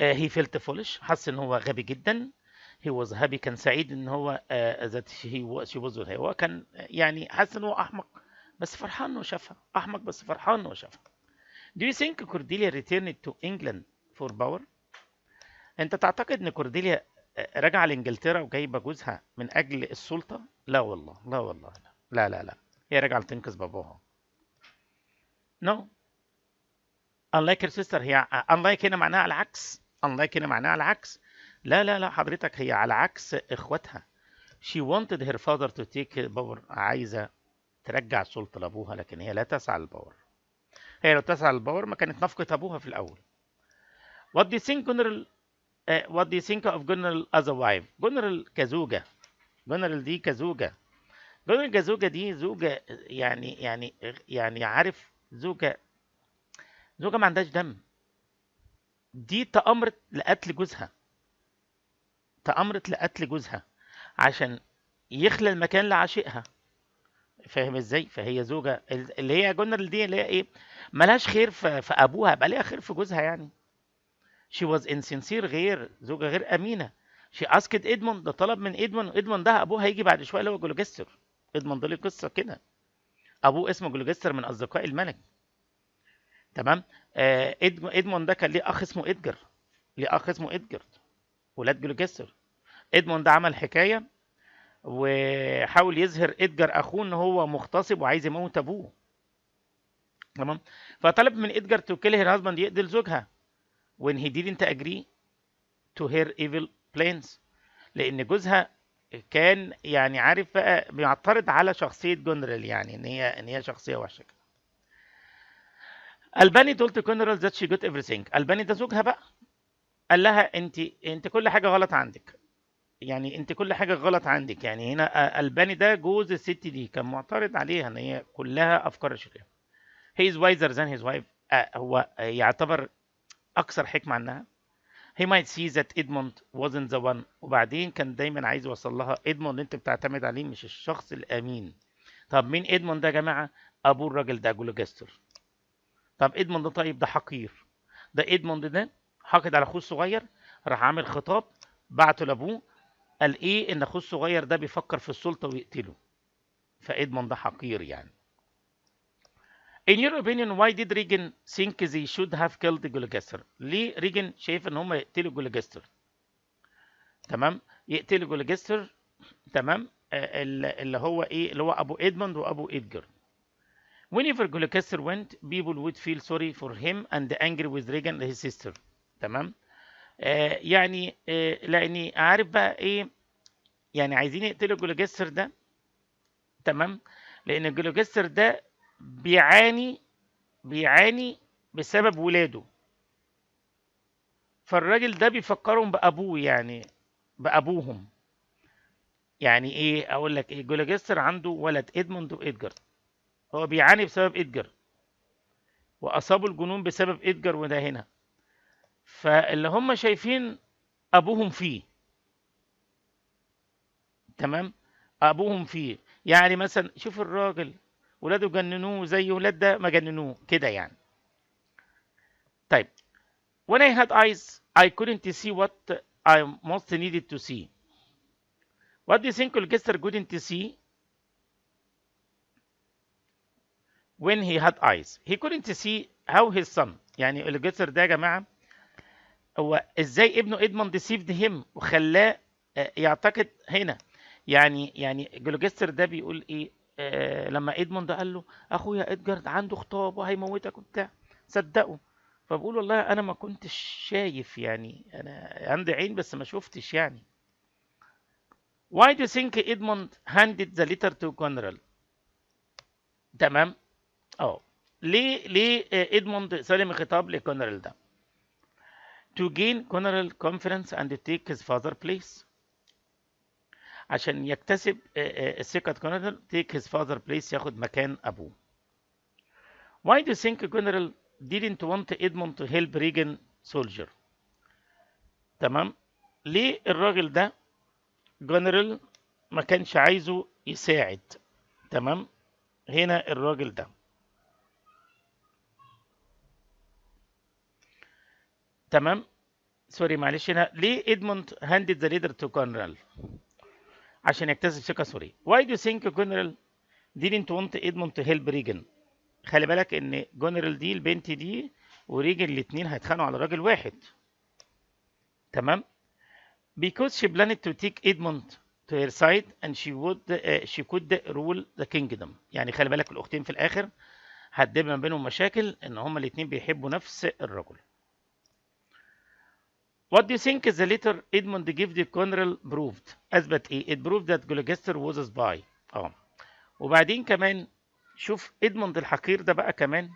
A: He felt foolish، حس ان هو غبي جدا. He was happy، كان سعيد ان هو that he was, she was with him. هو كان يعني حس ان هو احمق بس فرحان انه شافها، احمق بس فرحان انه شافها. Do you think Cordelia returned to England for power؟ انت تعتقد ان كورديليا راجعه لانجلترا وجايبه جوزها من اجل السلطة؟ لا والله، لا والله، لا لا لا لا، هي راجعه لتنقذ باباها. No. Unlike her sister، هي unlike هنا معناها على العكس، unlike هنا معناها على العكس. لا لا لا حضرتك، هي على عكس اخواتها. She wanted her father to take power، عايزه ترجع السلطة لابوها، لكن هي لا تسعى لل power. هي لو تسعى لل power ما كانت نفقت ابوها في الاول. What do you think Goneril what do you think of Goneril as a wife؟ جونرال كزوجة، جونرال دي كزوجة جونريل كزوجة دي زوجة يعني عارف، زوجة ما عندهاش دم. دي تأمرت لقتل جوزها، تأمرت لقتل جوزها عشان يخلى المكان لعشيقها. فاهم ازاي؟ فهي زوجة اللي هي جونريل دي اللي هي ايه، ملهاش خير في ابوها، بقى ليها خير في جوزها يعني. She was insincere، غير زوجة غير أمينة. She asked إدموند، ده طلب من إدموند، إدموند ده أبوه هيجي بعد شوية اللي هو جلوجستر. إدموند ده ليه قصة كده، أبوه اسمه جلوجستر من أصدقاء الملك. تمام. إدموند ده كان ليه أخ اسمه إدجر، ليه أخ اسمه إدجر، ولاد جلوجستر. إدموند ده عمل حكاية وحاول يظهر إدجر أخوه إن هو مغتصب وعايز يموت أبوه. تمام. فطلب من إدجر to kill her husband، يقتل زوجها، when he didn't agree to her evil plans، لأن جوزها كان يعني عارف بقى بيعترض على شخصية جونريل، يعني إن هي شخصية وحشة كده. الباني told جونريل that she got everything. الباني ده زوجها بقى، قال لها انت كل حاجة غلط عندك، يعني انت كل حاجة غلط عندك. يعني هنا الباني ده جوز الست دي كان معترض عليها ان هي كلها افكار شريرة. He is wiser than his wife، هو يعتبر اكثر حكمة عنها. He might see that Edmund wasn't the one. وبعدين كان دايما عايز يوصل لها إدموند انت بتعتمد عليه مش الشخص الامين. طب مين إدموند ده يا جماعة؟ ابو الراجل ده جلوجستر. طب إدموند ده طيب ده حقير، ده إدموند ده حاقد على اخوه الصغير، راح عامل خطاب بعته لابوه قال ايه؟ ان اخوه الصغير ده بيفكر في السلطة ويقتله. فإدموند ده حقير يعني. In your opinion, why did Regan think they should have killed Gloucester؟ ليه ريجن شايف ان هم يقتلوا جلوجستر؟ تمام، يقتلوا جلوجستر. تمام، اللي هو ايه؟ اللي هو ابو ادموند وابو ادجر. Whenever Gloucester went, people would feel sorry for him and angry with Regan his sister. تمام، يعني لاني عارف بقى ايه، يعني عايزين يقتلوا جلوجستر ده. تمام، لان جلوجستر ده بيعاني بسبب ولاده، فالراجل ده بيفكرهم بأبوه، يعني بأبوهم. يعني ايه اقول لك ايه، جلوجستر عنده ولد ادموند وادجر، هو بيعاني بسبب ادجر واصابه الجنون بسبب ادجر وده هنا، فاللي هم شايفين ابوهم فيه. تمام، ابوهم فيه، يعني مثلا شوف الراجل ولاده جننوه زي ولاد ده ما جننوه كده يعني. طيب، when I had eyes I couldn't see what I most needed to see. What do you think Gloucester couldn't see when he had eyes? He couldn't see how his son، يعني جلوجستر ده يا جماعة هو ازاي ابنه ادموند deceived him وخلاه يعتقد هنا. يعني جلوجستر ده بيقول ايه؟ لما ادموند قال له اخويا ادجارد عنده خطاب وهيموتك وبتاع، صدقه. فبقول والله انا ما كنتش شايف، يعني انا عندي عين بس ما شفتش يعني. Why do you think Edmund handed the letter to Goneril؟ تمام، ليه ادموند سلم الخطاب لكونرال ده؟ To gain Goneril confidence and take his father place. عشان يكتسب ثقة كونرال، take his father place، ياخد مكان أبوه. Why do you think Goneril didn't want Edmund to help Regan soldier؟ تمام، ليه الراجل ده جونرال ما كانش عايزه يساعد؟ تمام، هنا الراجل ده. تمام، sorry معلش، هنا ليه ادموند handed the letter to Goneril؟ عشان يكتسب ثقة. Sorry. Why do you think Goneril didn't want Edmund to help Regan؟ خلي بالك ان جونرال دي البنت دي وريجن الاتنين هيتخانقوا على راجل واحد. تمام، because she planned to take Edmund to her side and she could rule the kingdom. يعني خلي بالك الاختين في الاخر هتدب ما بينهم مشاكل ان هما الاتنين بيحبوا نفس الرجل. What do you think the letter Edmund gave the Goneril proved؟ أثبت إيه؟ It proved that Gloucester was a spy. وبعدين كمان شوف إدموند الحقير ده بقى كمان.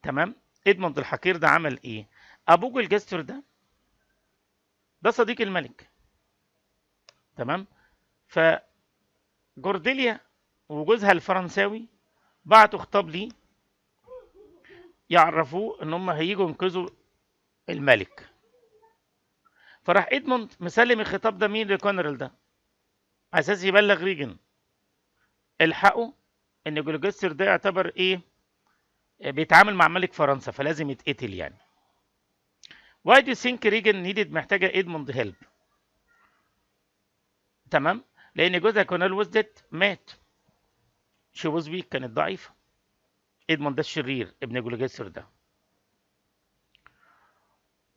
A: تمام، إدموند الحقير ده عمل إيه؟ أبو جلوجستر ده صديق الملك. تمام، كورديليا وجوزها الفرنساوي بعتوا خطاب ليه يعرفوه ان هم هيجوا ينقذوا الملك. فراح ادموند مسلم الخطاب ده مين؟ لكونرال ده، على اساس يبلغ ريجن الحقوا ان جلوجستر ده يعتبر ايه، بيتعامل مع ملك فرنسا فلازم يتقتل يعني. Why do you think Regan needed محتاجة ادموند help؟ تمام، لأن جوزها كونال was dead، مات. She was weak، كانت ضعيفة. ادموند ده الشرير ابن جلوجستر ده.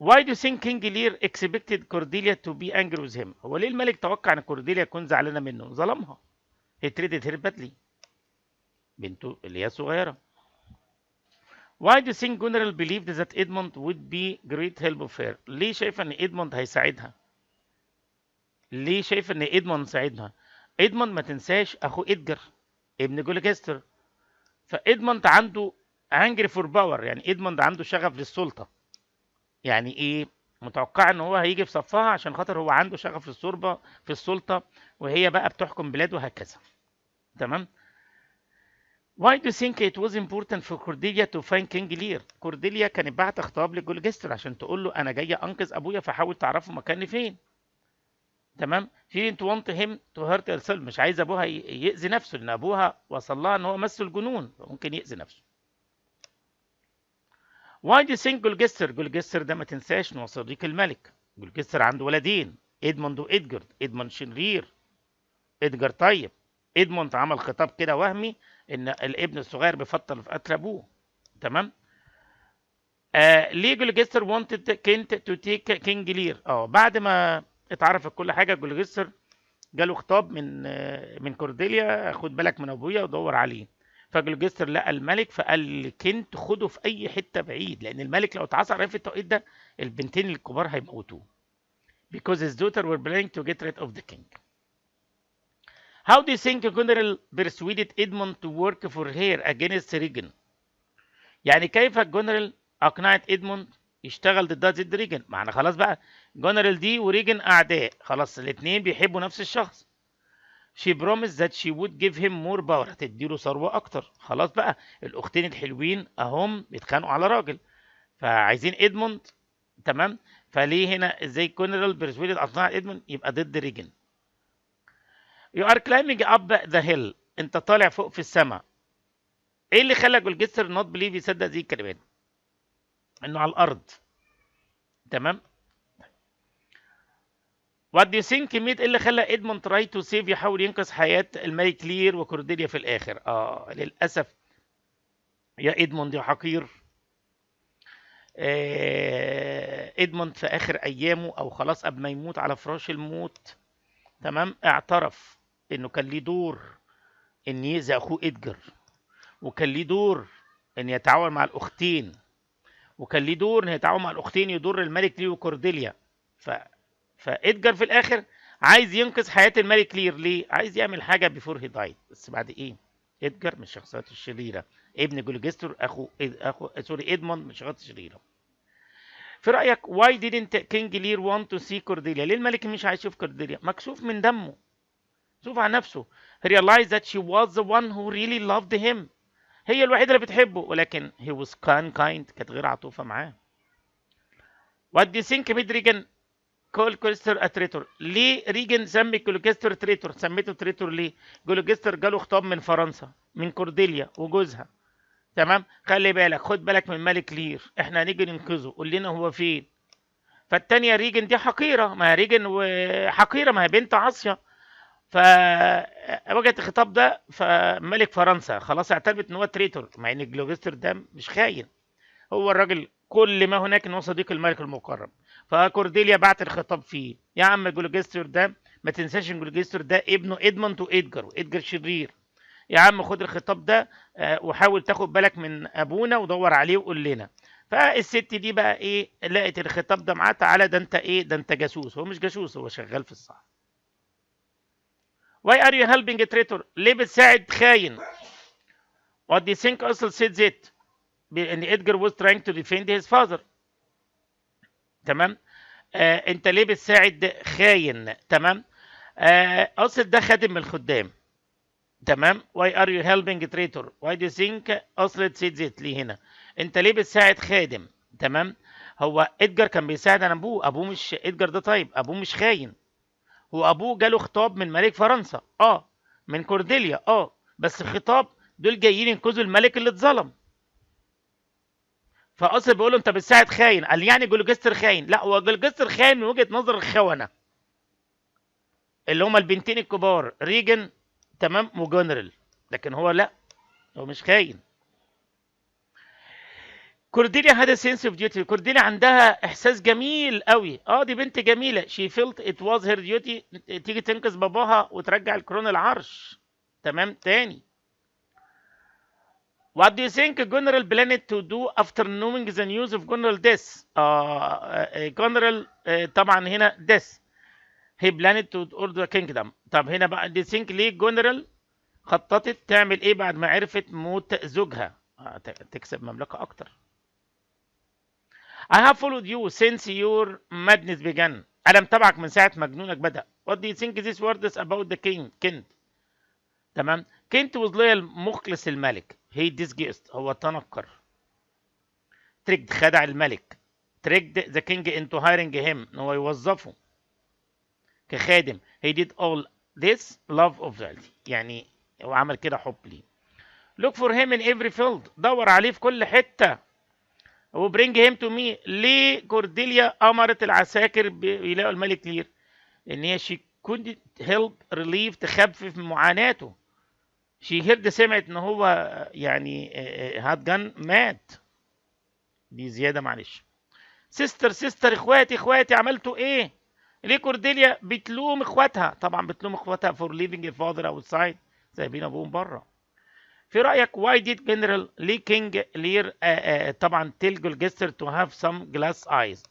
A: Why do you think King Lear expected Cordelia to be angry with him؟ هو ليه الملك توقع ان كورديليا تكون زعلانة منه؟ ظلمها. He treated her badly. بنته اللي هي صغيرة. Why do you think Goneril believed that Edmund would be great help of her؟ ليه شايفة ان إدموند هيساعدها؟ ليه شايفة ان إدموند ساعدها؟ إدموند ما تنساش أخو إدجر ابن جولجستر، فإدموند عنده hungry for power، يعني إدموند عنده شغف للسلطة. يعني إيه؟ متوقع ان هو هيجي في صفها عشان خاطر هو عنده شغف للسلطة في السلطة، وهي بقى بتحكم بلاده وهكذا. تمام؟ Why do you think it was important for Cordelia to find King Lear؟ كورديليا كانت بعت خطاب لجولجستر عشان تقول له انا جاية انقذ ابويا، فحاول تعرفه مكاني فين. تمام؟ She didn't want him to hurt herself، مش عايز ابوها يأذي نفسه، لان ابوها وصل لها ان هو مس الجنون فممكن يأذي نفسه. Why do you think جولجستر، جولجستر ده ما تنساش ان هو صديق الملك. جولجستر عنده ولدين، ادموند وادجارد. ادموند شرير، ادجار طيب. ادموند عمل خطاب كده وهمي ان الابن الصغير بيفضل في قتل ابوه. تمام؟ ليه جولجستر wanted Kent to take King Lear؟ بعد ما اتعرفت كل حاجة جولجستر جاله خطاب من كورديليا، خد بالك من ابويا ودور عليه. فجولجستر لقى الملك فقال لكنت خده في اي حتة بعيد، لان الملك لو اتعصر في التوقيت ده البنتين الكبار هيموتوه. Because his daughter were planning to get rid of the king. How do you think Goneril persuaded Edmund to work for her against Regan؟ يعني كيف جونريل اقنعت ادموند يشتغل ضدها ضد ريجن؟ ما احنا خلاص بقى جونريل دي وريجن اعداء، خلاص الاثنين بيحبوا نفس الشخص. She promised that she would give him more power، هتديله ثروة أكتر. خلاص بقى الأختين الحلوين أهم بيتخانقوا على راجل، فعايزين إدموند. تمام؟ فليه هنا ازاي كونرال persuaded أقنع إدموند يبقى ضد ريجن؟ You are climbing up the hill، أنت طالع فوق في السماء. إيه اللي خلى جولجستر not believe يصدق دي الكلمات؟ إنه على الأرض. تمام؟ What do you think made، إيه اللي خلى إدموند try to save يحاول ينقذ حياة الملك لير وكورديليا في الآخر؟ للأسف يا إدموند يا حقير. إدموند في آخر أيامه أو خلاص قبل ما يموت على فراش الموت، تمام، اعترف إنه كان ليه دور إن يأذي أخوه إدجار، وكان ليه دور إن يتعاون مع الأختين، وكان ليه دور إن يتعاون مع الأختين يضر الملك لير وكورديليا. فإدجار في الآخر عايز ينقذ حياة الملك لير. ليه؟ عايز يعمل حاجة before he died. بس بعد إيه؟ إدجار من الشخصيات الشريرة، ابن جولجستر أخو sorry إدموند من الشخصيات الشريرة. في رأيك why didn't King Lear want to see Cordelia؟ ليه الملك مش عايز يشوف كورديليا؟ مكسوف من دمه، مكسوف على نفسه. He realized that she was the one who really loved him، هي الوحيدة اللي بتحبه، ولكن he was unkind، كانت غير عطوفة معاه. What do you think made Regan call Gloucester a traitor؟ ليه ريجن سمي جولجستر traitor؟ سميته traitor ليه؟ جولجستر جاله خطاب من فرنسا من كورديليا وجوزها. تمام؟ خلي بالك، خد بالك من ملك لير، احنا هنيجي ننقذه، قول لنا هو فين. فالتانية ريجن دي حقيرة، ما هي ريجن وحقيرة، ما هي بنت عاصية. فوجدت الخطاب ده، فملك فرنسا خلاص اعترفت ان هو traitor، مع ان جلوجستر ده مش خاين، هو الراجل كل ما هناك ان هو صديق الملك المقرب. فكورديليا بعت الخطاب فيه، يا عم جلوجستر ده ما تنساش ان جلوجستر ده ابنه ادموند وادجار، وادجار شرير. يا عم خد الخطاب ده وحاول تاخد بالك من ابونا ودور عليه وقول لنا. فالست دي بقى ايه، لقت الخطاب ده معاه، تعالى ده انت ايه، ده انت جاسوس. هو مش جاسوس، هو شغال في الصح. Why are you helping a traitor؟ ليه بتساعد خاين؟ What do you think Ursel said that؟ بان ادجار was trying to defend his father. تمام؟ انت ليه بتساعد خاين؟ تمام؟ أرسل ده خادم من الخدام. تمام. why are you helping traitor؟ why do you think Osric said that؟ ليه هنا انت ليه بتساعد خادم؟ تمام. هو ادجار كان بيساعد عن ابوه، ابوه مش ادجار ده طيب، ابوه مش خاين. هو ابوه جاله خطاب من ملك فرنسا، من كورديليا، بس خطاب دول جايين ينقذوا الملك اللي اتظلم. فاصل بيقول له انت بتساعد خاين، قال يعني جولجستر خاين؟ لا، هو جولجستر خاين من وجهة نظر الخونة اللي هما البنتين الكبار ريجن، تمام، وجونرال، لكن هو لا، هو مش خاين. كورديليا had a sense of duty. كورديليا عندها احساس جميل قوي، دي بنت جميلة. she felt it was her duty، تيجي تنقذ باباها وترجع ال crown العرش. تمام. تاني، What do you think Goneril planned to do after knowing the news of Goneril death؟ Goneril طبعا هنا death. He planned to order the kingdom. طب هنا بقى do you think ليه جونرال خططت تعمل ايه بعد ما عرفت موت زوجها؟ تكسب مملكة اكتر. I have followed you since your madness began. أنا متابعك من ساعة ما جنونك بدأ. What do you think these words about the king؟ كنت. تمام. كنت was loyal، مخلص الملك. He disguised، هو تنكر. tricked، خدع الملك. tricked the king into hiring him، إن هو يوظفه كخادم. He did all this love of loyalty، يعني هو عمل كده حب ليه. Look for him in every field، دور عليه في كل حتة. و bring him to me. ليه كورديليا أمرت العساكر بيلاقوا الملك لير؟ لأن هي she couldn't help relieve، تخفف من معاناته. she heard، سمعت إن هو يعني had gone mad. دي زيادة معلش. sister sister، إخواتي إخواتي عملتوا إيه؟ ليه كورديليا بتلوم إخواتها؟ طبعا بتلوم إخواتها for leaving father outside، سايبين أبوهم بره. في رأيك why did Goneril، ليه King لير طبعا tell جولجستر to have some glass eyes؟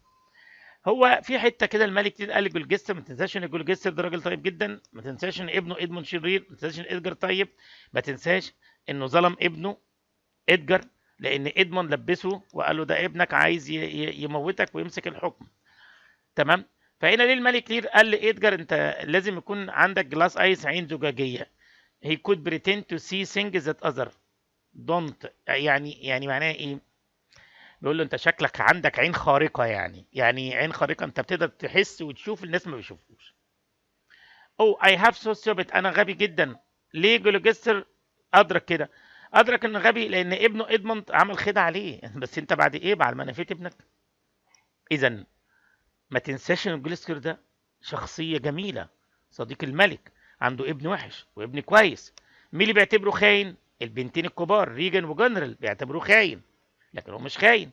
A: هو في حتة كده الملك لير قال لجولجستر ما تنساش ان جولجستر ده راجل طيب جدا، ما تنساش ان ابنه ادموند شرير، ما تنساش ان ادجار طيب، ما تنساش انه ظلم ابنه ادجار لان ادموند لبسه وقال له ده ابنك عايز يموتك ويمسك الحكم. تمام. فهنا ليه الملك لير قال لادجار انت لازم يكون عندك glass eyes، عين زجاجيه. he could pretend to see things that other don't. يعني معناه ايه؟ بيقول له انت شكلك عندك عين خارقة، يعني عين خارقة، انت بتقدر تحس وتشوف الناس ما بيشوفوش. oh I have so stupid، انا غبي جدا. ليه جولجستر ادرك كده؟ ادرك انه غبي لان ابنه ادموند عمل خدعه عليه. بس انت بعد ايه؟ بعد ما نفيت ابنك. اذا ما تنساش ان جولجستر ده شخصية جميلة، صديق الملك، عنده ابن وحش وابن كويس. مين اللي بيعتبره خاين؟ البنتين الكبار ريجان وجنرال بيعتبروه خاين، لكن هو مش خاين.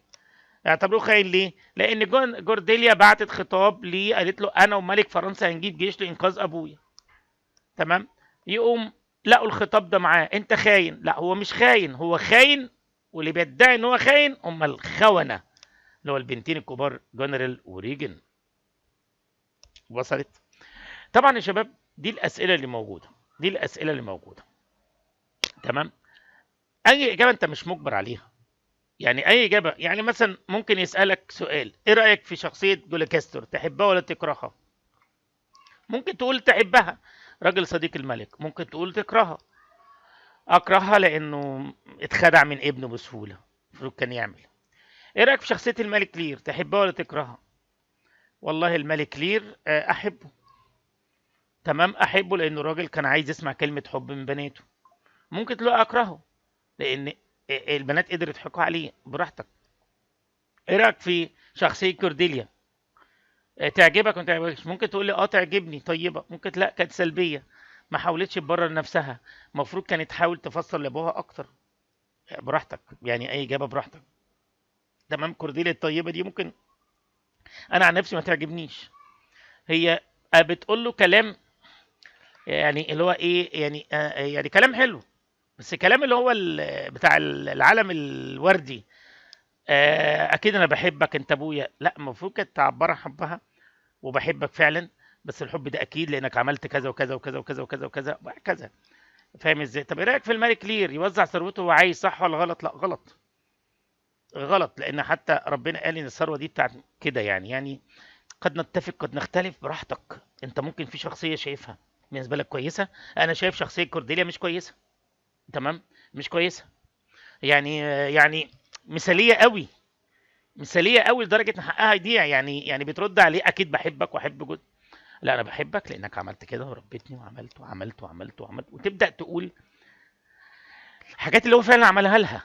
A: اعتبروه خاين ليه؟ لان جورديليا بعتت خطاب ليه، قالت له انا وملك فرنسا هنجيب جيش لانقاذ ابويا. تمام. يقوم لقوا الخطاب ده معاه، انت خاين. لا هو مش خاين، هو خاين، واللي بيدعي ان هو خاين هم الخونة اللي هو البنتين الكبار جنرال وريجن. وصلت؟ طبعا يا شباب دي الاسئلة اللي موجودة، دي الاسئلة اللي موجودة. تمام. اي اجابه انت مش مجبر عليها، يعني اي اجابه. يعني مثلا ممكن يسالك سؤال، ايه رايك في شخصية جولكاستر، تحبها ولا تكرهها؟ ممكن تقول تحبها، راجل صديق الملك. ممكن تقول تكرهها، اكرهها لانه اتخدع من ابنه بسهولة، المفروض كان يعمل. ايه رايك في شخصية الملك لير، تحبها ولا تكرهها؟ والله الملك لير احبه. تمام، احبه لانه الراجل كان عايز يسمع كلمة حب من بناته. ممكن تقول اكرهه لان البنات قدرت يضحكوا عليه. براحتك. ايه رايك في شخصية كورديليا، تعجبك وما تعجبكش؟ ممكن تقول لي تعجبني طيبة، ممكن لا كانت سلبية، ما حاولتش تبرر نفسها، المفروض كانت تحاول تفسر لابوها اكتر. براحتك، يعني اي اجابه براحتك. تمام. كورديليا الطيبة دي ممكن انا عن نفسي ما تعجبنيش. هي بتقول له كلام يعني اللي هو ايه، يعني يعني كلام حلو، بس كلام اللي هو بتاع العالم الوردي، اكيد انا بحبك انت ابويا. لا، المفروض كانت تعبر عن حبها، وبحبك فعلا، بس الحب ده اكيد لانك عملت كذا وكذا وكذا وكذا وكذا وكذا وكذا. فاهم ازاي؟ طب ايه رايك في الملك لير يوزع ثروته وهو عايز، صح ولا غلط؟ لا غلط، غلط، لان حتى ربنا قال ان الثروة دي بتاعت كده. يعني قد نتفق قد نختلف، براحتك. انت ممكن في شخصية شايفها. بالنسبة لك كويسة. انا شايف شخصية كورديليا مش كويسة، تمام، مش كويسة، يعني مثاليه قوي، مثاليه قوي لدرجة ان حقها يضيع. يعني بترد عليه اكيد بحبك واحب جد، لا انا بحبك لانك عملت كده وربيتني وعملت وعملت وعملت وعملت، وتبدا تقول حاجات اللي هو فعلا عملها لها.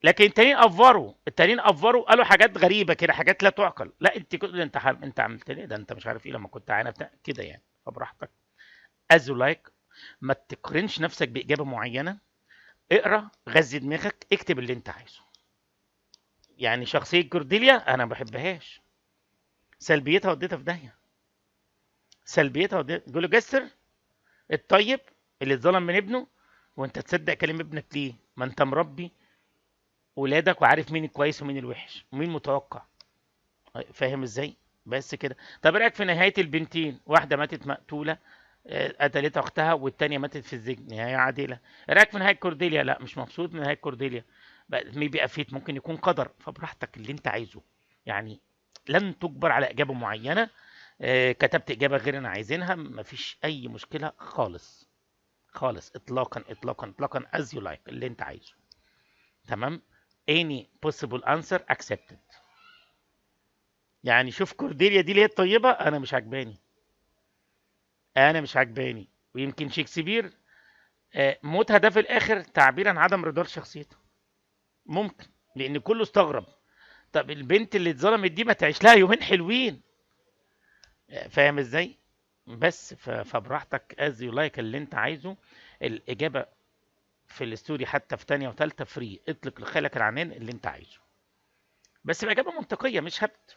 A: لكن التانيين افوروا، التانيين افوروا، قالوا حاجات غريبة كده، حاجات لا تعقل. لا انت كنت انت عملت ليه ده، انت مش عارف ايه لما كنت عانى بتاع كده يعني. فبراحتك as you like، ما تقارنش نفسك باجابة معينة، اقرا، غذي دماغك، اكتب اللي انت عايزه. يعني شخصية كورديليا انا ما بحبهاش، سلبيتها وديتها في داهية، سلبيتها وديتها. جلوكستر الطيب اللي اتظلم من ابنه، وانت تصدق كلام ابنك ليه؟ ما انت مربي ولادك وعارف مين الكويس ومين الوحش ومين متوقع، فاهم ازاي؟ بس كده. طب رايك في نهاية البنتين؟ واحدة ماتت مقتوله، قتلتها اختها، والتانية ماتت في السجن، نهاية عادلة. رايك في نهاية كورديليا؟ لا مش مبسوط من نهاية كورديليا، maybe a fate، ممكن يكون قدر. فبراحتك اللي انت عايزه، يعني لن تجبر على اجابه معينة. كتبت اجابه غير انا عايزينها، مفيش اي مشكلة خالص خالص، اطلاقا اطلاقا اطلاقا، as you like، اللي انت عايزه، تمام. any possible answer accepted. يعني شوف كورديليا دي اللي هي الطيبة، انا مش عجباني، انا مش عجباني. ويمكن شكسبير موتها ده في الاخر تعبير عن عدم رضا شخصيته، ممكن، لان كله استغرب، طب البنت اللي اتظلمت دي ما تعيش لها يومين حلوين، فاهم ازاي؟ بس فبراحتك as you like اللي انت عايزه. الاجابة في ال story حتى في تانية وتالتة free، اطلق لخيالك العنان اللي انت عايزه، بس باجابة منطقية مش هبت.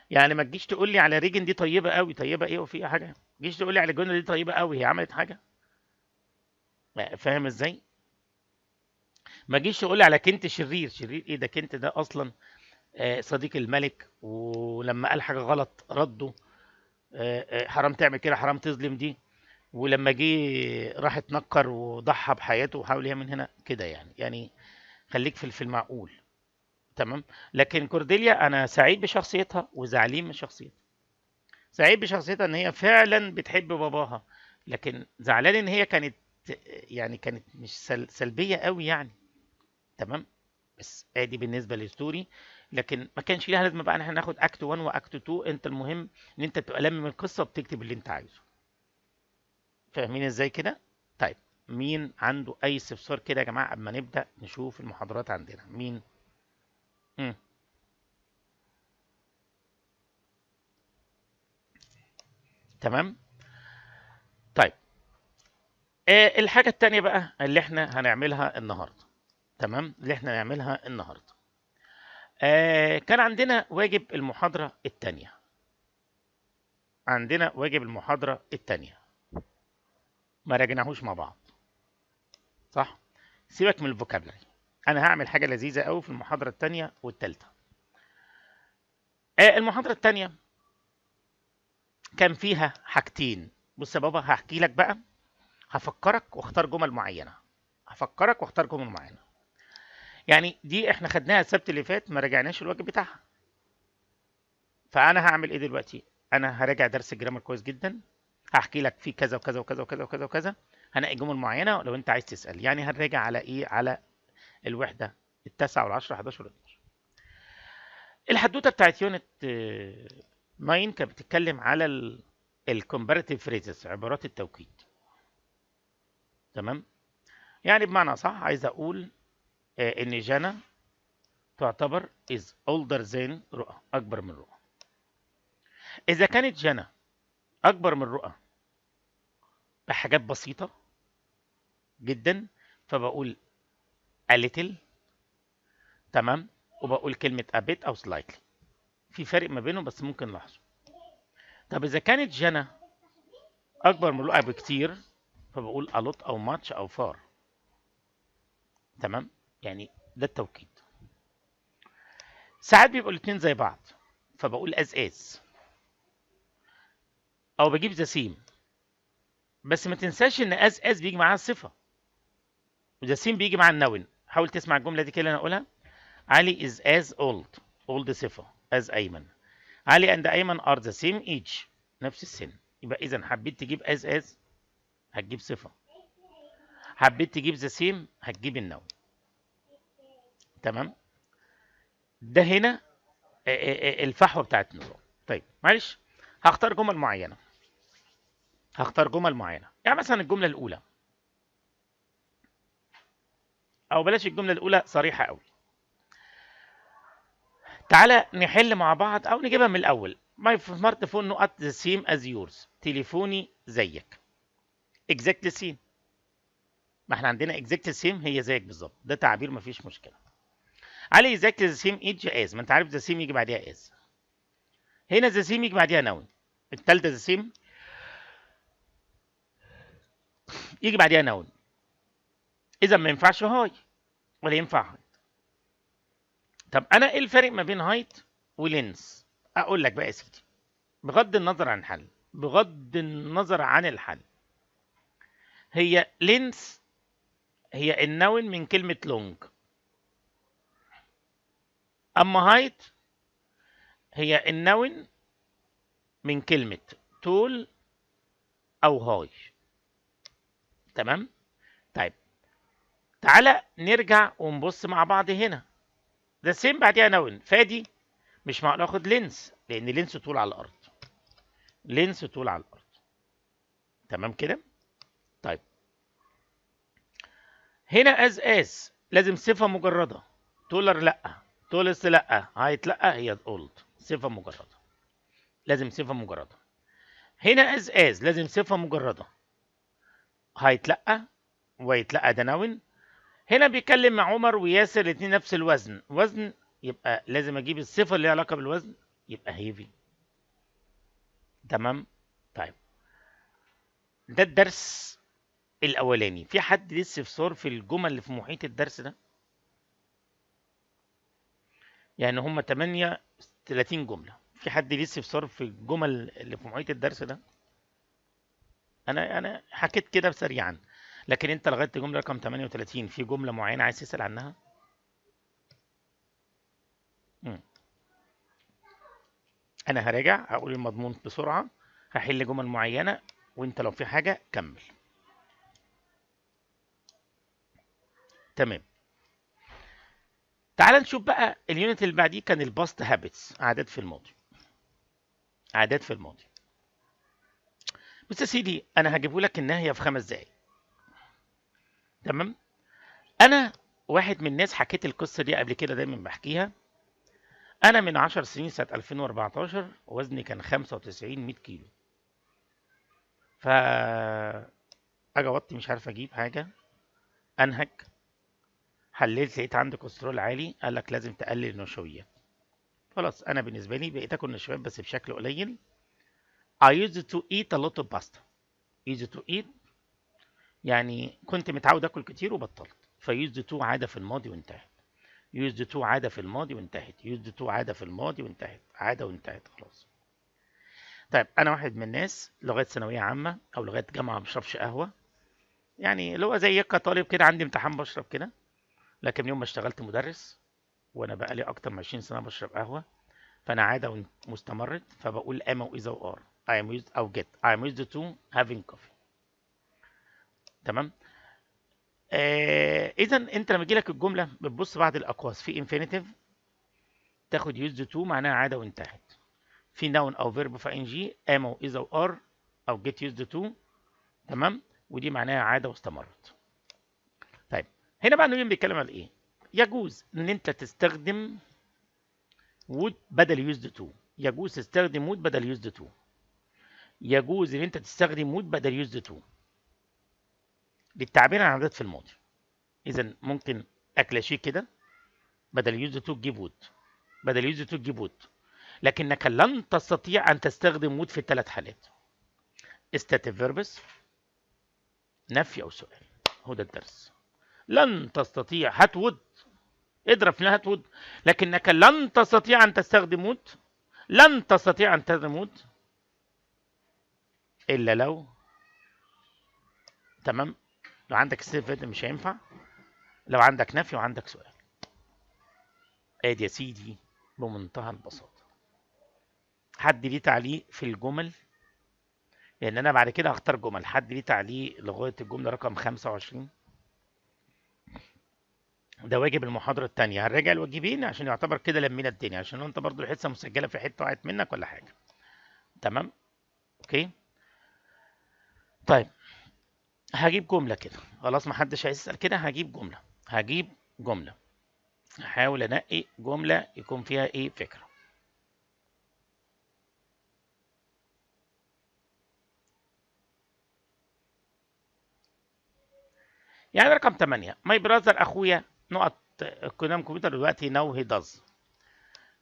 A: يعني ما تجيش تقول لي على ريجن دي طيبة قوي، طيبة ايه وفي حاجة؟ ما تجيش تقول لي على جونر دي طيبة قوي، هي عملت حاجة؟ فاهم ازاي؟ ما تجيش تقول لي على كنت شرير، شرير ايه ده؟ كنت ده اصلا صديق الملك، ولما قال حاجة غلط رده، حرام تعمل كده، حرام تظلم دي، ولما جه راح اتنكر وضحى بحياته وحاول يعمل هنا كده. يعني خليك في المعقول، تمام. لكن كورديليا انا سعيد بشخصيتها وزعلان من شخصيتها. سعيد بشخصيتها ان هي فعلا بتحب باباها، لكن زعلان ان هي كانت يعني كانت مش سلبية قوي يعني، تمام. بس ادي بالنسبة لل story، لكن ما كانش ليها لازمه بقى ان احنا ناخد act 1 و act 2. انت المهم ان انت تبقى لم من القصة وبتكتب اللي انت عايزه. فاهمين ازاي كده؟ طيب مين عنده اي استفسار كده يا جماعة قبل ما نبدا نشوف المحاضرات عندنا؟ مين؟ تمام. طيب الحاجة التانية بقى اللي احنا هنعملها النهارده، تمام، اللي احنا هنعملها النهارده، كان عندنا واجب المحاضرة التانية، عندنا واجب المحاضرة التانية ما راجعناهوش مع بعض، صح؟ سيبك من الفوكابلري، انا هعمل حاجة لذيذة قوي في المحاضرة التانية والتالتة. المحاضرة التانية كان فيها حاجتين. بص يا بابا هحكي لك بقى، هفكرك واختار جمل معينة، هفكرك واختار جمل معينة. يعني دي احنا خدناها السبت اللي فات، ما راجعناش الواجب بتاعها. فانا هعمل ايه دلوقتي؟ انا هراجع درس الجرامر كويس جدا، هحكي لك فيه كذا وكذا وكذا وكذا وكذا وكذا، هنقي جمل معينة لو انت عايز تسأل. يعني هنراجع على ايه؟ على الوحدة 9 وال10 11 و12. الحدوتة بتاعت unit 9 كانت بتتكلم على ال comparative phrases، عبارات التوكيد، تمام. يعني بمعنى صح عايز اقول ان جانا تعتبر is older than رؤى، اكبر من رؤى. اذا كانت جانا اكبر من رؤى بحاجات بسيطة جدا، فبقول a little، تمام، وبقول كلمة a bit او slightly، في فرق ما بينهم بس ممكن نلاحظه. طب اذا كانت جانا اكبر من رؤى بكتير، فبقول a lot او much او far، تمام. يعني ده التوكيد. ساعات بيبقوا الاتنين زي بعض، فبقول as as او بجيب the same، بس ما تنساش ان as as بيجي معاها الصفة و the same بيجي مع ال noun. حاول تسمع الجملة دي كده اللي انا اقولها. علي is as old، old صفة، as ايمن. علي and ايمن are the same age، نفس السن. يبقى اذا حبيت تجيب as as هتجيب صفة، حبيت تجيب the same هتجيب ال noun. تمام؟ ده هنا الفحوى بتاعت النظام. طيب معلش هختار جمل معينة، هختار جمل معينة، يعني مثلا الجملة الأولى، أو بلاش الجملة الأولى صريحة قوي. تعالى نحل مع بعض أو نجيبها من الأول. My smartphone نقط the same as yours، تليفوني زيك. exactly same، ما احنا عندنا exactly same هي زيك بالظبط، ده تعبير مفيش مشكلة. علي exactly the same age as، ما انت عارف the same يجي بعديها as. هنا the same يجي بعديها noun. التالتة the same يجي بعديها noun. إذا ما ينفعش high ولا ينفع height. طب أنا إيه الفرق ما بين height و length؟ أقول لك بقى يا سيدي، بغض النظر عن الحل، بغض النظر عن الحل، هي length هي ال noun من كلمة long، أما height هي ال noun من كلمة tall أو high. تمام؟ طيب تعالى نرجع ونبص مع بعض هنا. the same بعديها noun، فادي مش معقول اخد length لأن length طول على الأرض، length طول على الأرض. تمام كده؟ طيب هنا as as لازم صفة مجردة، taller لأ، tallest لأ، height لأ، هي old صفة مجردة، لازم صفة مجردة. هنا as as لازم صفة مجردة، height لأ، weight لأ، ده noun. هنا بيتكلم مع عمر وياسر الاثنين نفس الوزن، وزن يبقى لازم اجيب الصفة اللي ليها علاقة بالوزن يبقى heavy. تمام؟ طيب ده الدرس الأولاني. في حد لسه في صور في الجمل اللي في محيط الدرس ده؟ يعني هم 38 جملة. في حد لسه في صور في الجمل اللي في محيط الدرس ده؟ أنا حكيت كده سريعا، لكن أنت لغاية الجملة رقم 38 في جملة معينة عايز تسأل عنها؟ أنا هراجع، هقول المضمون بسرعة، هحل جمل معينة، وأنت لو في حاجة كمل. تمام. تعال نشوف بقى ال unit اللي بعديه، كان ال past habits، عادات في الماضي. عادات في الماضي. بص يا سيدي، انا هجيبه لك النهاية في 5 دقايق. تمام؟ انا واحد من الناس حكيت القصة دي قبل كده، دايما بحكيها. انا من 10 سنين سنة 2014 وزني كان 95 100 كيلو. ف اجي اوطي مش عارف اجيب حاجة، انهج، حللت لقيت عندي كوليسترول عالي، قال لك لازم تقلل النشويات. خلاص انا بالنسبة لي بقيت اكل نشويات بس بشكل قليل. I used to eat a lot of pasta. Used to eat يعني كنت متعود اكل كتير وبطلت. ف used to عادة في الماضي وانتهت. Used to عادة في الماضي وانتهت. Used to عادة في الماضي وانتهت. عادة وانتهت خلاص. طيب انا واحد من الناس لغاية ثانوية عامة او لغاية جامعه ما بشربش قهوة. يعني اللي هو زي كطالب كده عندي امتحان بشرب كده. لكن يوم ما اشتغلت مدرس وانا بقالي اكتر من 20 سنة بشرب قهوة، فانا عادة مستمرت، فبقول am و is و are. I am used او get I am used to having coffee. تمام؟ اذا انت لما يجي لك الجملة بتبص بعد الاقواس في infinitive تاخد used to معناها عادة وانتهت. في noun او verb في ing am و is و are او get used to. تمام؟ ودي معناها عادة واستمرت. طيب هنا بقى النبي بيتكلم على ايه؟ يجوز ان انت تستخدم would بدل used to، يجوز تستخدم would بدل used to، يجوز ان انت تستخدم would بدل used to للتعبير عن عادات في الماضي. اذا ممكن اكلاشيه كده بدل used to تجيب would، بدل used to تجيب would، لكنك لن تستطيع ان تستخدم would في الثلاث حالات. stative verbs، نفي او سؤال، هو ده الدرس. لن تستطيع، هات would، اضرب في هات would، لكنك لن تستطيع ان تستخدم would، لن تستطيع ان تستخدم would الا لو، تمام، لو عندك stative مش هينفع، لو عندك نفي وعندك سؤال. ادي يا سيدي بمنتهى البساطة. حد ليه تعليق في الجمل؟ لان انا بعد كده هختار جمل. حد ليه تعليق لغاية الجملة رقم 25؟ ده واجب المحاضرة الثانية، هنراجع الواجبين عشان يعتبر كده لمينا الدنيا، عشان لو انت برضو الحصة مسجله في حتة وقعت منك ولا حاجة. تمام؟ okay. طيب هجيب جملة كده، خلاص محدش هيسال كده. هجيب جملة، هجيب جملة، هحاول انقي جملة يكون فيها ايه فكرة. يعني رقم 8، my brother اخويا نقط قدام كمبيوتر دلوقتي now he does،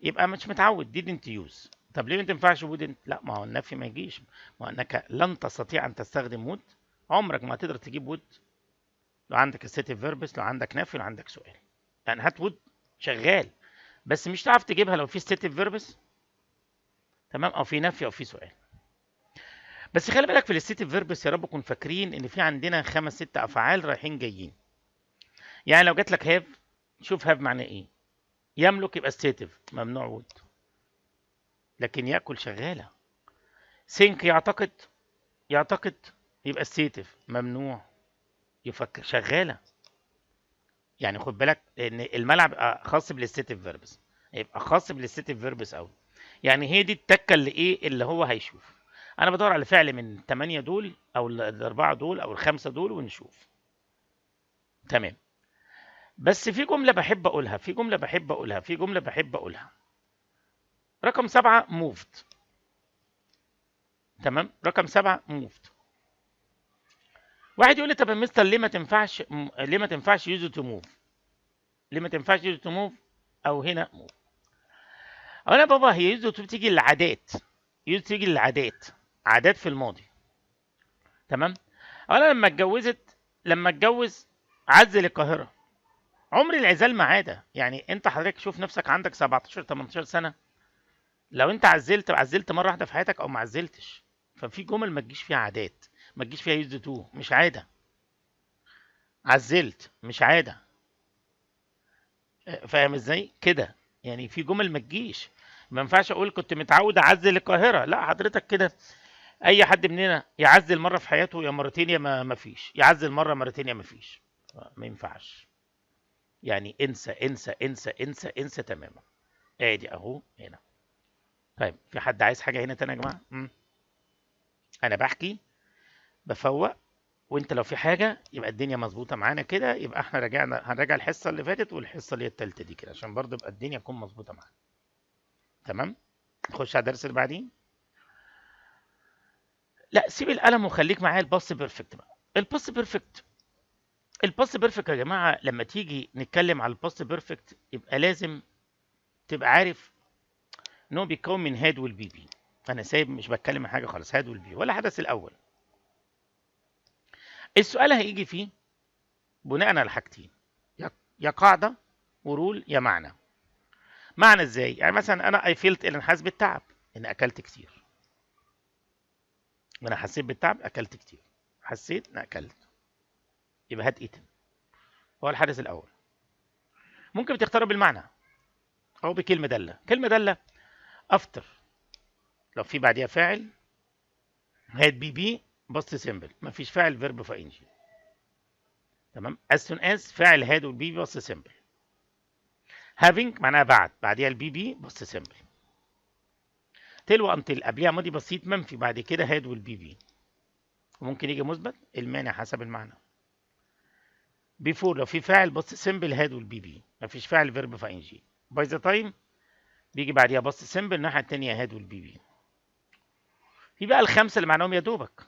A: يبقى مش متعود didn't use. طب ليه ما تنفعش wouldn't؟ لا، ما هو النفي ما يجيش، ما انك لن تستطيع ان تستخدم would، عمرك ما هتقدر تجيب would لو عندك stative verbs، لو عندك نفي، لو عندك سؤال. يعني هات would شغال، بس مش هتعرف تجيبها لو في stative verbs، تمام، او في نفي او في سؤال. بس خلي بالك في ال stative verbs يا رب تكون فاكرين ان في عندنا 5 6 افعال رايحين جايين. يعني لو جات لك have، شوف have معناه ايه. يملك يبقى stative، ممنوع would، لكن ياكل شغالة. think يعتقد، يعتقد يبقى stative، ممنوع. يفكر شغالة. يعني خد بالك ان الملعب خاص بال stative verbs، يبقى خاص بال stative verbs قوي. يعني هي دي التكه اللي ايه اللي هو هيشوف. انا بدور على فعل من 8 دول او ال4 دول او ال5 دول ونشوف. تمام. بس في جملة بحب اقولها، في جملة بحب اقولها، في جملة بحب اقولها. رقم 7 moved. تمام، رقم 7 moved. واحد يقول لي طب يا مستر ليه ما تنفعش، ليه ما تنفعش used to move؟ ليه ما تنفعش used to move او هنا move؟ اولا بابا هي used to بتيجي للعادات، used تيجي للعادات، عادات في الماضي. تمام. اولا لما اتجوزت، لما اتجوز عزل القاهرة، عمر العزال ما عادة. يعني انت حضرتك شوف نفسك عندك 17 18 سنة، لو انت عزلت، عزلت مرة واحدة في حياتك او ما عزلتش. ففي جمل ما تجيش فيها عادات، ما تجيش فيها used to، مش عادة. عزلت مش عادة، فاهم ازاي كده؟ يعني في جمل ما تجيش، ما ينفعش اقول كنت متعود اعزل القاهرة. لا حضرتك كده اي حد مننا يعزل مرة في حياته، يا مرتين يا ما فيش، يعزل مرة مرتين يا ما فيش، ما ينفعش. يعني انسى انسى انسى انسى انسى تماما. ادي اهو هنا. طيب في حد عايز حاجة هنا تاني يا جماعة؟ انا بحكي بفوق، وانت لو في حاجة يبقى الدنيا مظبوطة معانا كده، يبقى احنا رجعنا، هنراجع الحصة اللي فاتت والحصه اللي هي الثالثة دي كده، عشان برضه يبقى الدنيا تكون مظبوطة معانا. تمام؟ نخش على الدرس اللي بعديه. لا سيب القلم وخليك معايا. ال past perfect بقى، ال past perfect، ال past perfect يا جماعة لما تيجي نتكلم على ال past perfect يبقى لازم تبقى عارف ان هو بيتكون من had وال PP. انا سايب مش بتكلم عن حاجة خالص، had وال PP ولا حدث الاول. السؤال هيجي فيه بناء على حاجتين، يا قاعدة و rule يا معنى. معنى ازاي؟ يعني مثلا انا I felt انا حاسس بالتعب ان اكلت كتير، انا حسيت بالتعب اكلت كتير، حسيت ان اكلت، يبقى had eaten هو الحدث الاول. ممكن تختاره بالمعنى او بكلمه داله. كلمة داله after لو في بعديها فاعل had PP past simple، مفيش فاعل verb في ing. تمام. as soon as فاعل had وال PP past simple. having معناها بعد، بعديها ال PP past simple. till و until قبليها ماضي بسيط منفي، بعد كده had وال PP. وممكن يجي مثبت المانع حسب المعنى. before لو في فاعل past simple had وال PP، مفيش فاعل verb في ing. by the time بيجي بعديها past simple، الناحية الثانية had وال PP. في بقى الخمسة اللي معناهم يا دوبك.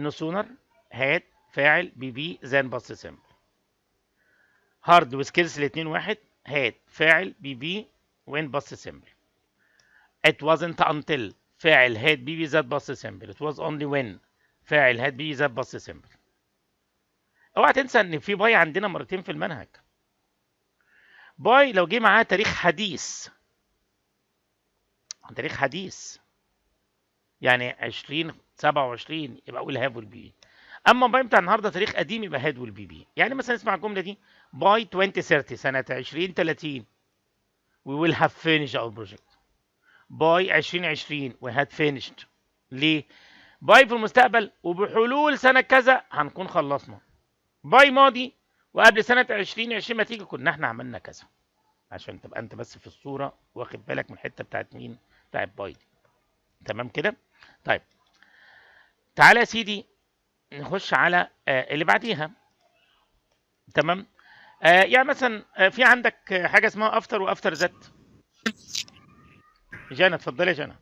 A: no sooner had فاعل PP than past simple. hardly و scarcely الاثنين واحد، had فاعل PP when past simple. It wasn't until فاعل had PP that past simple. It was only when فاعل had PP that past simple. اوعى تنسى ان في by عندنا مرتين في المنهج. by لو جه معاه تاريخ حديث، تاريخ حديث يعني 2027 يبقى اقول have وال PP. اما by بتاع النهارده تاريخ قديم يبقى had وال PP. يعني مثلا اسمع الجملة دي، by 2030 سنة 2030 we will have finished our project. by 2020 we had finished. ليه؟ by في المستقبل وبحلول سنة كذا هنكون خلصنا. by ماضي وقبل سنة 2020 ما تيجي كنا احنا عملنا كذا. عشان تبقى انت بس في الصورة واخد بالك من الحتة بتاعت مين؟ بتاعت by دي. تمام كده؟ طيب تعالى يا سيدي نخش على اللي بعديها. تمام؟ يعني مثلا في عندك حاجة اسمها after و after that. جانا اتفضلي يا جانا.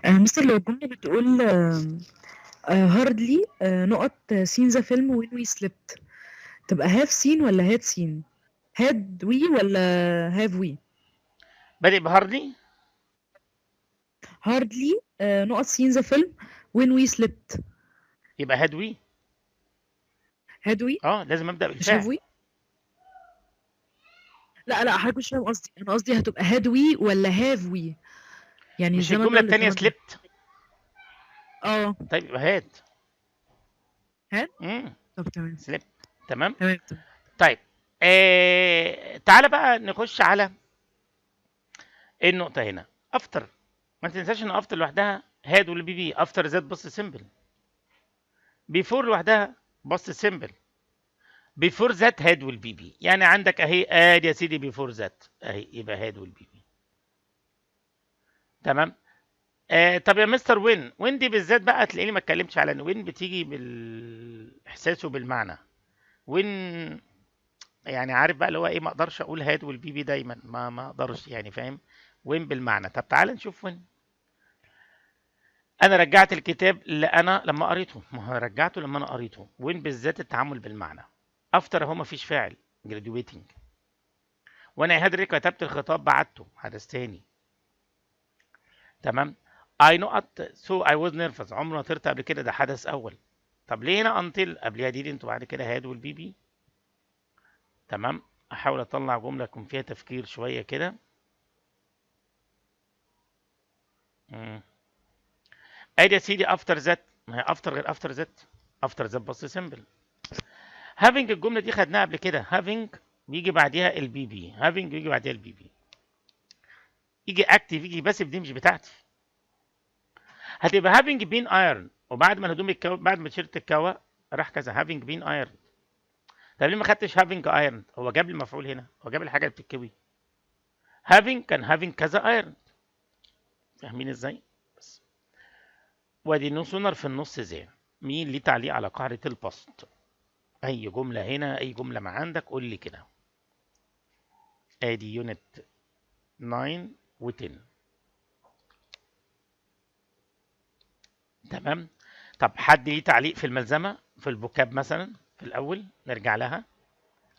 D: مستر، لو الجملة بتقول hardly نقط seen the film when we slept، تبقى have seen ولا had seen؟ had we ولا have we؟
A: بادئ ب hardly.
D: hardly نقط seen the film when we slept.
A: يبقى had we.
D: had we؟
A: اه لازم ابدا
D: مش
A: بالفعل.
D: have we؟ لا لا، حضرتك مش فاهم قصدي. انا قصدي هتبقى had we ولا have we؟ يعني
A: مش
D: الزمن ده
A: الجملة
D: ولا
A: الثانية
D: الزمن ده؟
A: slept؟
D: اه.
A: طيب يبقى had.
D: had؟ طب تمام.
A: slept. تمام؟
D: تمام تمام.
A: طيب تعالى بقى نخش على النقطة هنا. after، ما تنساش ان after لوحدها had وال PP، after that past simple، before لوحدها past simple، before that had وال PP. يعني عندك اهي، ادي يا سيدي before that اهي، يبقى had وال PP. تمام؟ طب يا مستر when، when دي بالذات بقى تلاقيني ما اتكلمتش على ان when بتيجي بالاحساس وبالمعنى. when يعني عارف بقى اللي هو ايه، ما اقدرش اقول had وال PP دايما، ما اقدرش يعني، فاهم؟ when بالمعنى. طب تعال نشوف when. انا رجعت الكتاب اللي انا لما قريته، ما هو رجعته لما انا قريته. when بالذات التعامل بالمعنى. after اهو ما فيش فاعل، graduating. وانا had كتبت الخطاب بعته، حدث تاني. تمام؟ I نقط so I was nervous، عمري ما طرت قبل كده، ده حدث اول. طب ليه هنا until قبليها didn't وبعد كده had وال PP؟ تمام؟ احاول اطلع جملة يكون فيها تفكير شوية كده. ادي يا سيدي after that، ما هي after غير after that، after that past simple. having الجملة دي خدناها قبل كده، having بيجي بعديها ال PP، having بيجي بعديها ال PP. يجي active يجي passive، دي مش بتاعتي. هتبقى having been ironed، وبعد ما الهدوم اتكوى، بعد ما تيشيرت اتكوى راح كذا having been ironed. طب ليه ما خدتش having ironed؟ هو جاب المفعول هنا، هو جاب الحاجة اللي بتتكوي. having كان having كذا ironed. فاهمين ازاي؟ بس وادي no sooner في النص زي مين ليه تعليق على قاعدة ال past؟ اي جملة هنا، اي جملة ما عندك قول لي كده. ادي unit 9 و10. تمام؟ طب حد ليه تعليق في الملزمه في ال vocab مثلا في الاول نرجع لها،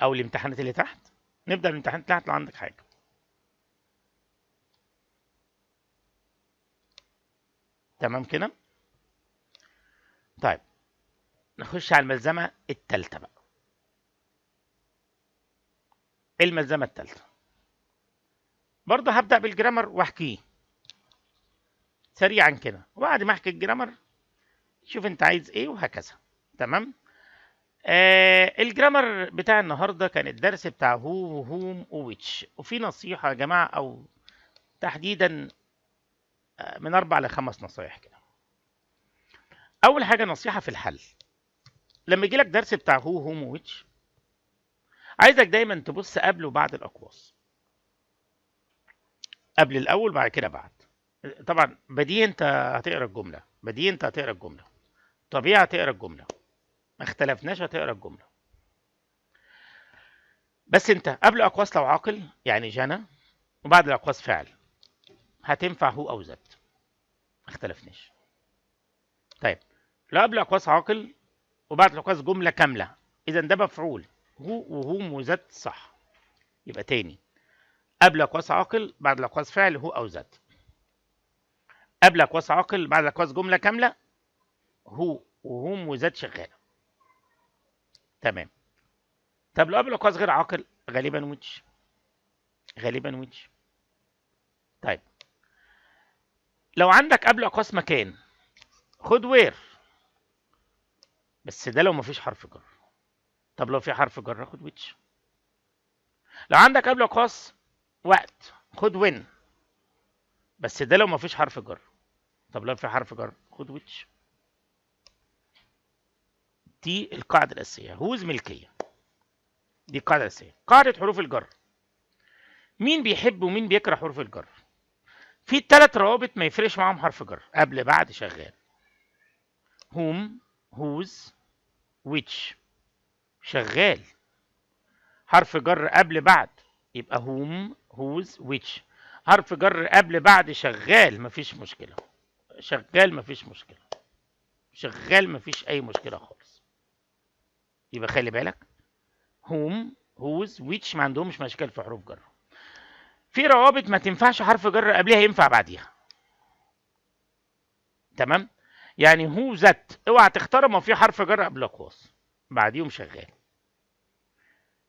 A: او الامتحانات اللي تحت؟ نبدا بالامتحانات اللي تحت لو عندك حاجة. تمام كده؟ طيب نخش على الملزمه الثالثة بقى. الملزمه الثالثة برضه هبدا بال grammar واحكيه سريعا كده، وبعد ما احكي ال grammar شوف انت عايز ايه وهكذا. تمام؟ ال grammar بتاع النهارده كان الدرس بتاع who و whom و which. وفي نصيحة يا جماعة، او تحديدا من 4 ل 5 نصايح كده. اول حاجة نصيحة في الحل، لما يجي لك درس بتاع who whom و which، عايزك دايما تبص قبل وبعد الاقواس، قبل الاول بعد كده بعد. طبعا بديهي انت هتقرا الجملة، بديهي انت هتقرا الجملة، طبيعي هتقرا الجملة، ما اختلفناش هتقرا الجملة. بس انت قبل اقواس لو عاقل يعني جنى، وبعد الاقواس فعل، هتنفع who او that، ما اختلفناش. طيب لو قبل اقواس عاقل وبعد الاقواس جملة كاملة، اذا ده مفعول who و whom و that صح. يبقى تاني، قبل اقواس عاقل بعد الاقواس فعل who او that، قبل اقواس عاقل بعد الاقواس جملة كاملة who و whom و that شغالة. تمام. طب لو قبل اقواس غير عاقل غالبا which، غالبا which. طيب لو عندك قبل اقواس مكان خد where، بس ده لو مفيش حرف جر. طب لو في حرف جر خد which. لو عندك قبل اقواس وقت خد when، بس ده لو مفيش حرف جر. طب لو في حرف جر خد خد which. دي القاعدة الاساسيه، whose ملكيه، دي القاعدة الاساسيه. قاعدة حروف الجر، مين بيحب ومين بيكره حروف الجر؟ في 3 روابط ما يفرقش معاهم حرف جر، قبل بعد شغال. whom، whose، which شغال. حرف جر قبل بعد يبقى whom، whose، which. حرف جر قبل بعد شغال، مفيش مشكلة، شغال مفيش مشكلة، شغال مفيش أي مشكلة خالص. يبقى خلي بالك whom، whose، which ما عندهمش مشاكل في حروف جر. في روابط ما تنفعش حرف جر قبلها، ينفع بعديها. تمام؟ يعني who، that اوعى تختار ما في حرف جر قبل اقواس، بعديهم شغال.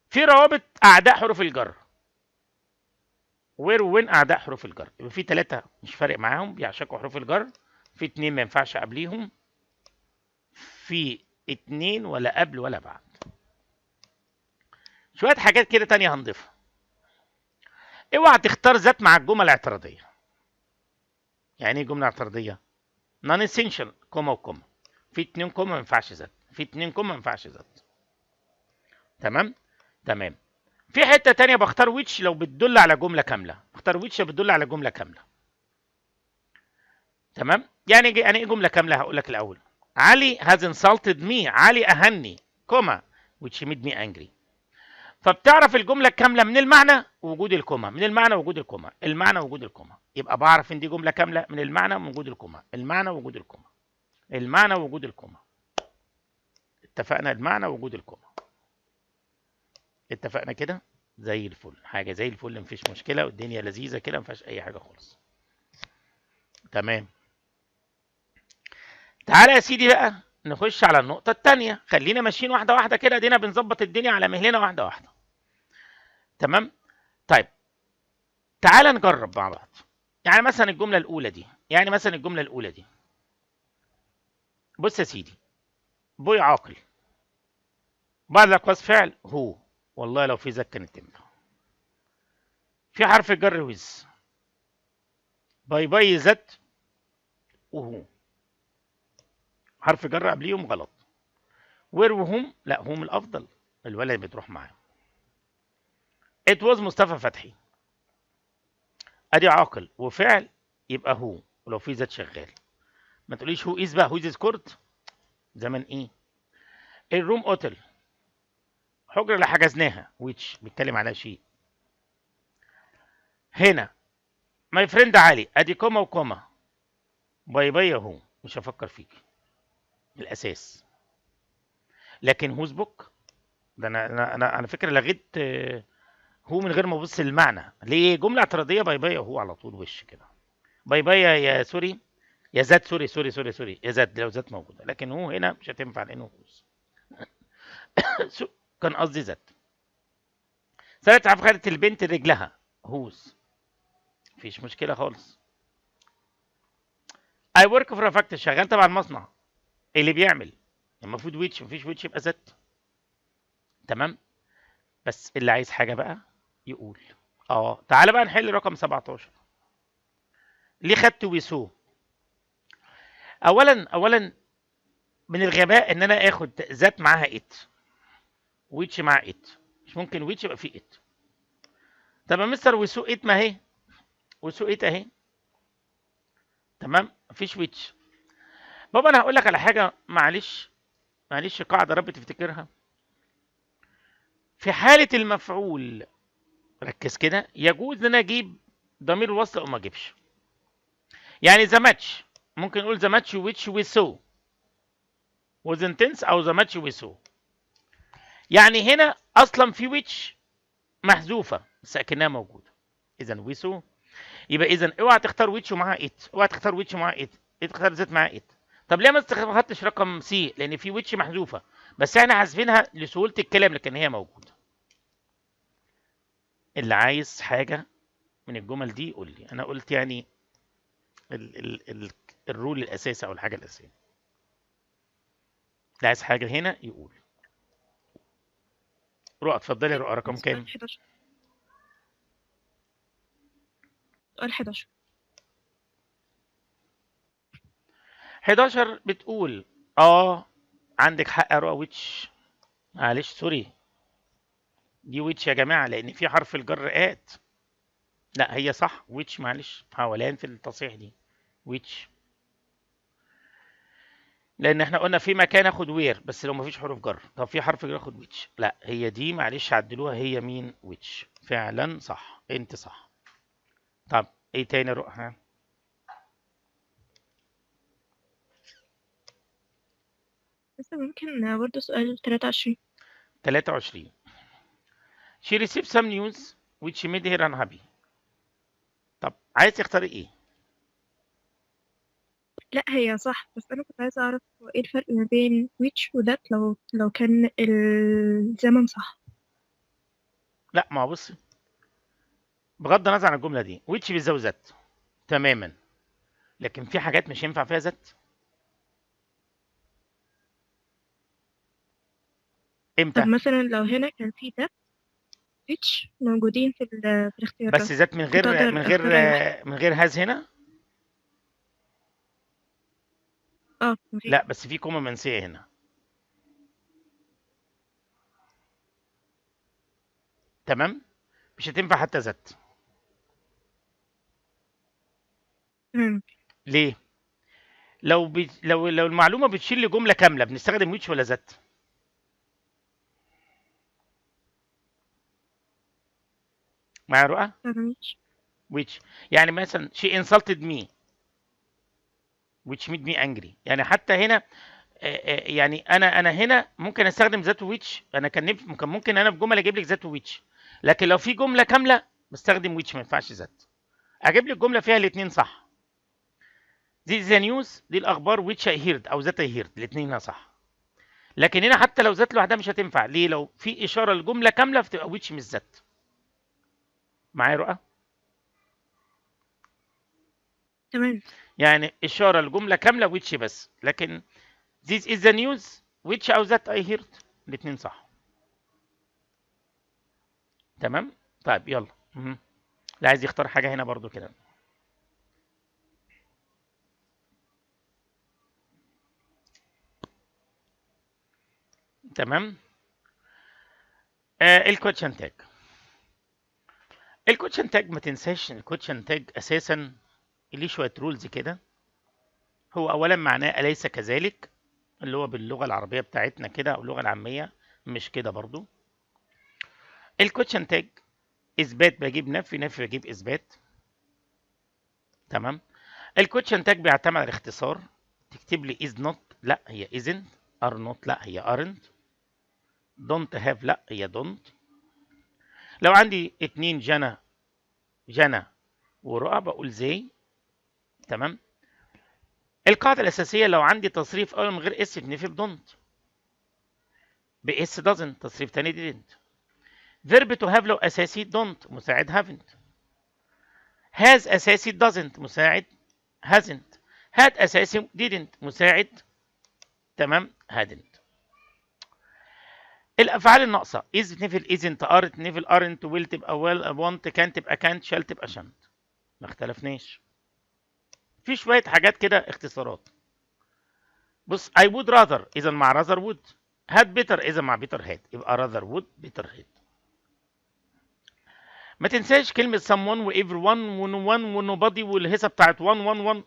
A: في روابط اعداء حروف الجر، where، when اعداء حروف الجر. يبقى في 3 مش فارق معاهم بيعشقوا حروف الجر، في 2 ما ينفعش قبليهم، في 2 ولا قبل ولا بعد. شوية حاجات كده تانية هنضيفها. اوعى تختار that مع الجمل الاعتراضية. يعني ايه جملة اعتراضية؟ non essential، comma و comma. في 2 comma ما ينفعش that، في 2 comma ما ينفعش that. تمام؟ تمام. في حتة تانية بختار which لو بتدل على جملة كاملة، بختار which لو بتدل على جملة كاملة. تمام؟ يعني ايه جملة كاملة؟ هقول لك الأول. علي has insulted me، علي أهني، comma which made me angry. فبتعرف الجملة الكاملة من المعنى وجود ال comma، من المعنى وجود ال comma، المعنى وجود ال comma. يبقى بعرف ان دي جملة كاملة من المعنى وجود ال comma، المعنى وجود ال comma، المعنى وجود ال comma. اتفقنا؟ المعنى وجود ال comma. اتفقنا كده؟ زي الفل، حاجة زي الفل، مفيش مشكلة، والدنيا لذيذة كده، مفيهاش أي حاجة خالص. تمام. تعالى يا سيدي بقى نخش على النقطة التانية. خلينا ماشيين واحدة واحدة كده، دينا بنظبط الدنيا على مهلنا واحدة واحدة. تمام؟ طيب تعالى نجرب مع بعض. يعني مثلا الجملة الأولى دي، يعني مثلا الجملة الأولى دي، بص يا سيدي، boy عاقل، بعد الأقواس فعل who، والله لو في that كانت تنفع. في حرف الجر with، bye bye that و who، حرف جر قبليهم غلط. where و whom، لا whom الافضل، الولد بتروح معاه. it was مصطفى فتحي، ادي عاقل وفعل يبقى who، ولو في that شغال. ما تقوليش who is بقى، who is scored زمن ايه. ال room hotel، حجره اللي حجزناها، which بيتكلم على شيء. هنا my friend علي، ادي comma و comma، bye bye who، مش هفكر فيك من الاساس. لكن whose book ده انا على فكرة لغيت who من غير ما ابص للمعنى. ليه؟ جملة اعتراضية، bye bye who على طول وش كده. bye bye يا sorry يا that، sorry sorry sorry sorry يا that، لو that موجوده، لكن who هنا مش هتنفع لانه whose. كان قصدي that. سنة عارف خدت البنت رجلها، whose، مفيش مشكلة خالص. I work for a factory، شغال تبع المصنع اللي بيعمل، المفروض which، مفيش which يبقى that. تمام؟ بس اللي عايز حاجة بقى يقول. تعالى بقى نحل رقم 17. ليه خدت we saw؟ اولا من الغباء ان انا اخد that معاها it، which مع it، مش ممكن which يبقى فيه it. طب يا مستر we saw it، ما هي we saw it اهي. تمام؟ مفيش which. بابا انا هقول لك على حاجة، معلش معلش، قاعدة رب تفتكرها. في حاله المفعول، ركز كده، يجوز ان انا اجيب ضمير الوصل او ما اجيبش. يعني the match، ممكن نقول the match which we saw was intense، او the match we saw. يعني هنا اصلا في which محذوفة بس اكنها موجودة. اذا we saw، يبقى اذا اوعى تختار which ومعاها it، اوعى تختار which ومعاها it، تختار that معاها it. طب ليه ما خدتش رقم C؟ لان في which محذوفة، بس احنا حذفينها لسهوله الكلام، لكن هي موجودة. اللي عايز حاجة من الجمل دي قول لي. انا قلت يعني ال ال ال ال rule الاساسي او الحاجة الاساسية. اللي عايز حاجة هنا يقول. رؤى اتفضلي يا رؤى، رقم
E: سؤال
A: كام؟
E: 11. سؤال 11.
A: 11 بتقول عندك حق يا رؤى which، معلش sorry دي which يا جماعة لان في حرف الجر at. لا هي صح which، معلش حوالين في التصحيح دي which، لان احنا قلنا في مكان اخد where بس لو مفيش حروف جر. طب في حرف جر اخد which، لا هي دي معلش عدلوها، هي مين؟ which فعلا صح، انت صح. طب ايه تاني يا رؤى؟
E: بس ممكن برضه سؤال 23.
A: 23 She received some news which made her unhappy. طب عايز تختاري ايه؟
E: لا هي صح، بس انا كنت عايزة اعرف هو ايه الفرق ما بين which و that لو كان الزمن صح.
A: لا ما هو بصي، بغض النظر عن الجملة دي which بيساوي that تماما، لكن في حاجات مش ينفع فيها that. امتى؟
E: طب مثلا لو هنا كان في that which موجودين في الاختيارات،
A: بس that من
E: كنت
A: غير
E: اقدر
A: من
E: اختار
A: غير
E: اي واحدة.
A: من غير has هنا.
E: من غير.
A: لا بس في comma منسية هنا. تمام، مش هتنفع حتى that.
E: تمام.
A: ليه؟ لو لو المعلومة بتشيل لجملة كاملة بنستخدم which ولا that؟ معايا رؤى؟
E: تمام which.
A: which. يعني مثلا she insulted me which made me angry. يعني حتى هنا يعني انا هنا ممكن استخدم that which. انا كان ممكن انا في جملة اجيب لك that which، لكن لو في جملة كاملة بستخدم which، ما ينفعش that. اجيب لك جملة فيها الاثنين صح. دي the news، دي الاخبار which I heard او that I heard، الاثنين هنا صح. لكن هنا حتى لو that لوحدها مش هتنفع. ليه؟ لو في اشارة لجملة كاملة فتبقى which مش that. معايا رؤى؟
E: تمام.
A: يعني اشارة لجملة كاملة which بس، لكن this is the news which او that I heard، الاثنين صح. تمام؟ طيب يلا. لا عايز يختار حاجة هنا برضو كده. تمام. ال question tag. ال question tag ما تنساش ان ال question tag اساسا ليه شوية rules كده. هو اولا معناه اليس كذلك، اللي هو باللغة العربية بتاعتنا كده او اللغة العامية، مش كده برضو. ال question tag اثبات بجيب نفي، نفي بجيب اثبات. تمام. ال question tag بيعتمد على الاختصار. تكتب لي is not، لا هي isn't، are not، لا هي aren't، don't have، لا هي don't. لو عندي اتنين جنى، جنى ورؤى بقول they. تمام. القاعدة الأساسية لو عندي تصريف أول من غير s بنفي ب don't، ب s doesn't، تصريف تاني didn't. verb to have لو أساسي don't، مساعد haven't. has أساسي doesn't، مساعد hasn't. had أساسي didn't، مساعد تمام hadn't. الأفعال الناقصة is بتنفي isn't، are تنفي aren't، will تبقى will، want، can تبقى can't، shall تبقى shan't. ما اختلفناش. في شوية حاجات كده اختصارات. بص I would rather، إذا مع rather would، had better إذا مع better had، يبقى rather would better had. ما تنساش كلمة someone و everyone و no one و nobody والهيصة بتاعت one one one.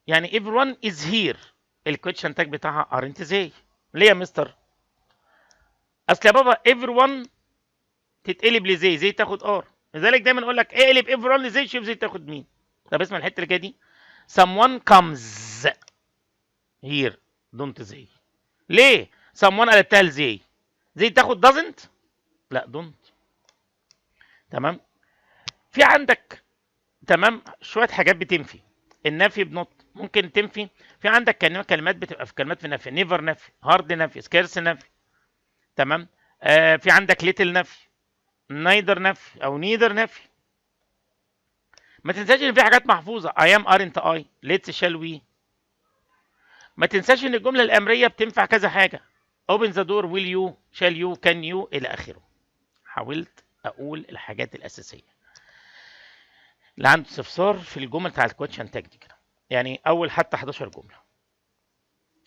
A: يعني everyone is here، ال question tag بتاعها aren't they. ليه يا مستر؟ أصل يا بابا everyone تتقلب ل they، they تاخد are. لذلك دايما أقول لك اقلب everyone ل they، شوف they تاخد مين. طب اسمع الحتة اللي جاية دي، someone comes here don't they. ليه؟ someone قلبتها ل they، they تاخد doesn't؟ لا don't. تمام. في عندك تمام شوية حاجات بتنفي. النفي ب not ممكن تنفي. في عندك كلمات بتبقى في كلمات في نفي، never نفي، hardly نفي، scarcely نفي. تمام. في عندك little نفي، neither نفي او neither نفي. ما تنساش ان في حاجات محفوظة، I am aren't I، let's shall we. ما تنساش ان الجملة الامريه بتنفع كذا حاجة، open the door، will you، shall you، can you، الى اخره. حاولت اقول الحاجات الاساسية. اللي عنده استفسار في الجمل بتاع ال question tag دي كده. يعني اول حتى 11 جملة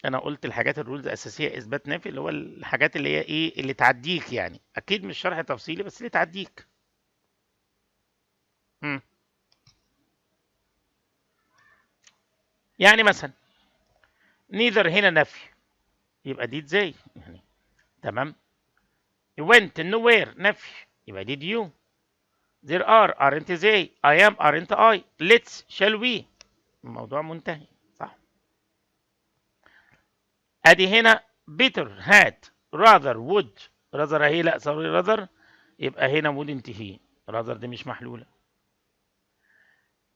A: انا قلت الحاجات ال rules الاساسية، اثبات نفي اللي هو الحاجات اللي هي ايه اللي تعديك، يعني اكيد مش شرح تفصيلي بس اللي تعديك. مم. يعني مثلا neither هنا نفي، يبقى did they يعني، تمام. You went nowhere نفي، يبقى did you. There are aren't they. I am aren't I. Let's shall we. الموضوع منتهي، صح. ادي هنا better had rather would. rather اهي، لا sorry rather، يبقى هنا wouldn't he. rather دي مش محلولة.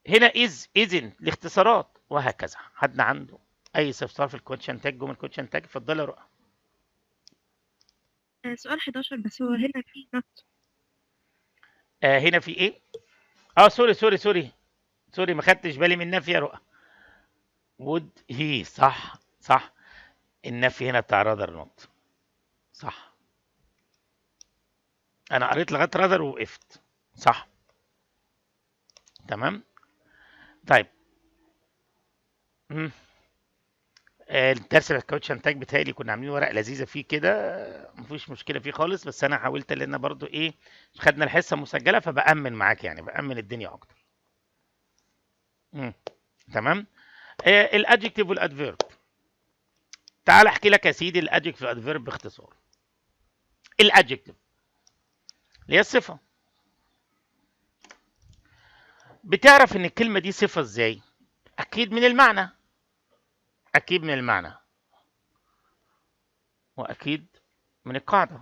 A: هنا is isn't الاختصارات وهكذا. حد عنده اي استفسار في ال question tag، جمل question tag؟ اتفضلي يا رؤى.
E: سؤال 11 بس هو هنا في not.
A: هنا في ايه؟ sorry sorry sorry sorry، ما خدتش بالي من النفي يا رؤى. would he، صح صح، النفي هنا بتاع rather not، صح. انا قريت لغاية rather ووقفت، صح، تمام. طيب الدرس بتاع ال question tag بتهيألي كنا عاملين ورق لذيذة فيه كده، مفيش مشكلة فيه خالص، بس انا حاولت لان برضو ايه خدنا الحصة مسجله، فبأمن معاك يعني، بأمن الدنيا اكتر. تمام. ال adjective وال adverb، تعال احكي لك يا سيدي ال adjective وال adverb باختصار. ال adjective اللي هي الصفة، بتعرف ان الكلمة دي صفة ازاي؟ اكيد من المعنى، اكيد من المعنى، واكيد من القاعدة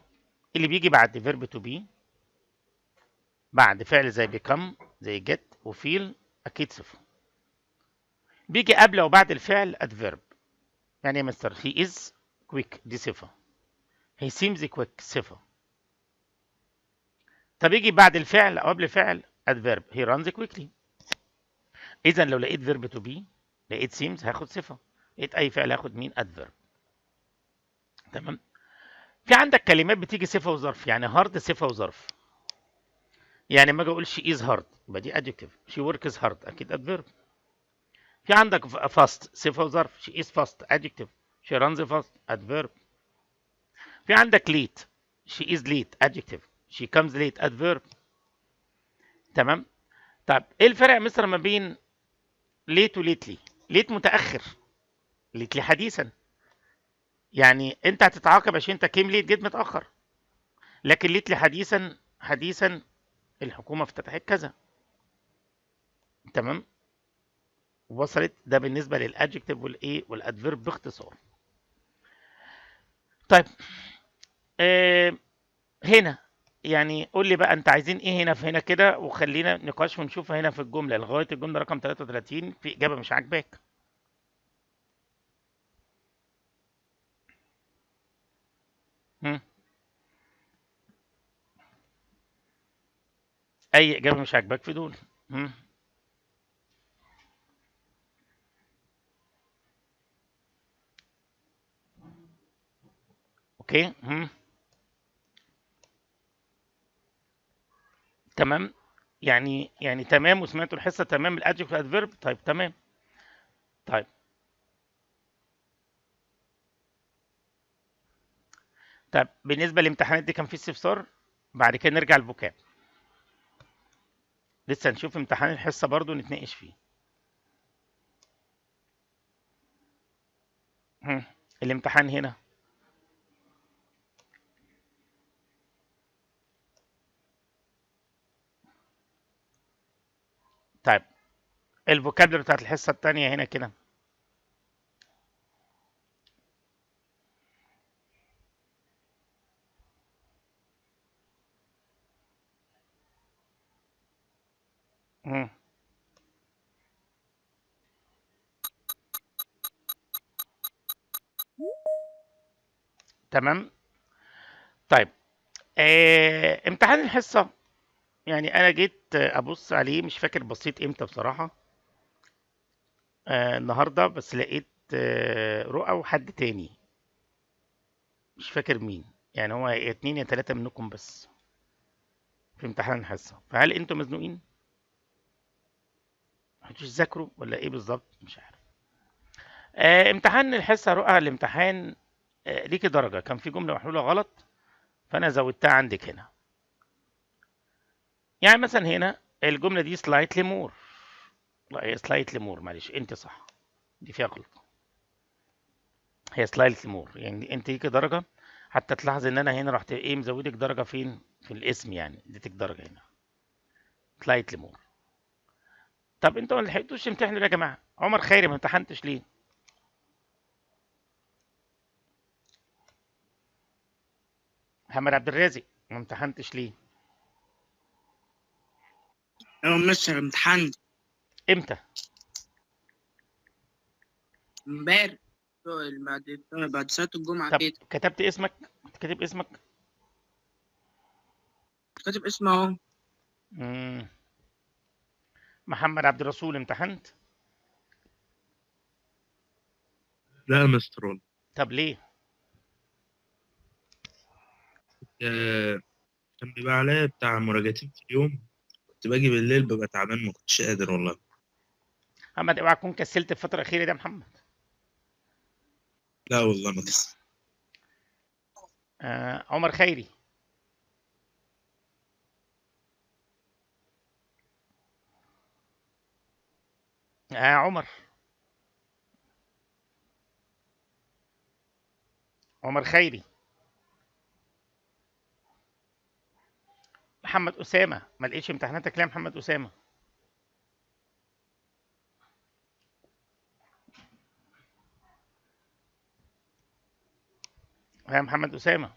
A: اللي بيجي بعد verb to be، بعد فعل زي become زي get و feel، اكيد صفة. بيجي قبل وبعد الفعل adverb. يعني يا مستر he is quick دي صفة، he seems quick صفة. طب يجي بعد الفعل او قبل الفعل adverb، he runs quickly. اذا لو لقيت verb to be، لقيت seems، هاخد صفة، لقيت اي فعل هاخد مين؟ adverb. تمام. في عندك كلمات بتيجي صفة وظرف، يعني hard صفة وظرف. يعني ما اجي اقول she is hard يبقى دي adjective، she works hard اكيد adverb. في عندك fast صفة وظرف، she is fast adjective، she runs fast adverb. في عندك late، she is late adjective، she comes late adverb. تمام. طب ايه الفرق مثلا ما بين late و lately؟ late متأخر، lately حديثا، يعني انت هتتعاقب عشان انت came late، جيت متأخر. لكن lately حديثا، حديثا الحكومة افتتحت كذا. تمام، وصلت. ده بالنسبة لل adjective والايه وال adverb باختصار. طيب هنا يعني قول لي بقى انت عايزين ايه هنا في هنا كده، وخلينا نقاش ونشوف هنا في الجملة لغاية الجملة رقم 33 في اجابه مش عاجباك. اي اجابه مش عاجباك في دول؟ okay. تمام، يعني تمام، وسمعتوا الحصة تمام، ال adjective وال adverb. طيب تمام. طيب طب بالنسبة للامتحانات دي كان في استفسار؟ بعد كده نرجع ال vocab، لسه نشوف امتحان الحصة برضو نتناقش فيه. الامتحان هنا طيب ال vocabulary بتاعت الحصة الثانية هنا كده. تمام. طيب امتحان الحصة يعني انا جيت ابص عليه، مش فاكر بصيت امتى بصراحة، النهاردة، بس لقيت رؤى وحد تاني مش فاكر مين، يعني هو يا 2 يا 3 منكم بس في امتحان الحصة. فهل انتم مزنوقين؟ لحقتوش تذاكروا ولا ايه بالظبط؟ مش عارف. امتحان الحصة رؤى، الامتحان ليكي درجه، كان في جملة محلولة غلط فانا زودتها عندك هنا. يعني مثلا هنا الجملة دي slightly more، لا هي slightly more، معلش انت صح، دي فيها غلط، هي slightly more، يعني انت ليكي درجه. حتى تلاحظ ان انا هنا رحت ايه مزودك درجه فين؟ في الاسم، يعني اديتك درجه هنا slightly more. طب انتوا ما لحقتوش تمتحنوا ليه يا جماعة؟ عمر خيري ما امتحنتش ليه؟ محمد عبد الرازق ما امتحنتش ليه؟
B: ايوه مستر، امتحنت.
A: امتى؟
B: امبارح بعد صلاة الجمعة
A: طب
B: كده.
A: كتبت اسمك؟ كنت كاتب اسمك؟
B: كاتب اسمه اهو.
A: محمد عبد الرسول امتحنت؟
F: لا يا مستر والله.
A: طب ليه؟
F: كان بيبقى عليا بتاع مراجعتين في اليوم، كنت باجي بالليل ببقى تعبان، ما كنتش قادر والله.
A: محمد اوعى تكون كسلت الفترة الأخيرة دي يا محمد.
F: لا والله ما كسلت.
A: عمر خيري. عمر، عمر خيري. محمد أسامة ما لقيتش امتحاناتك ليه يا محمد أسامة؟ يا محمد أسامة،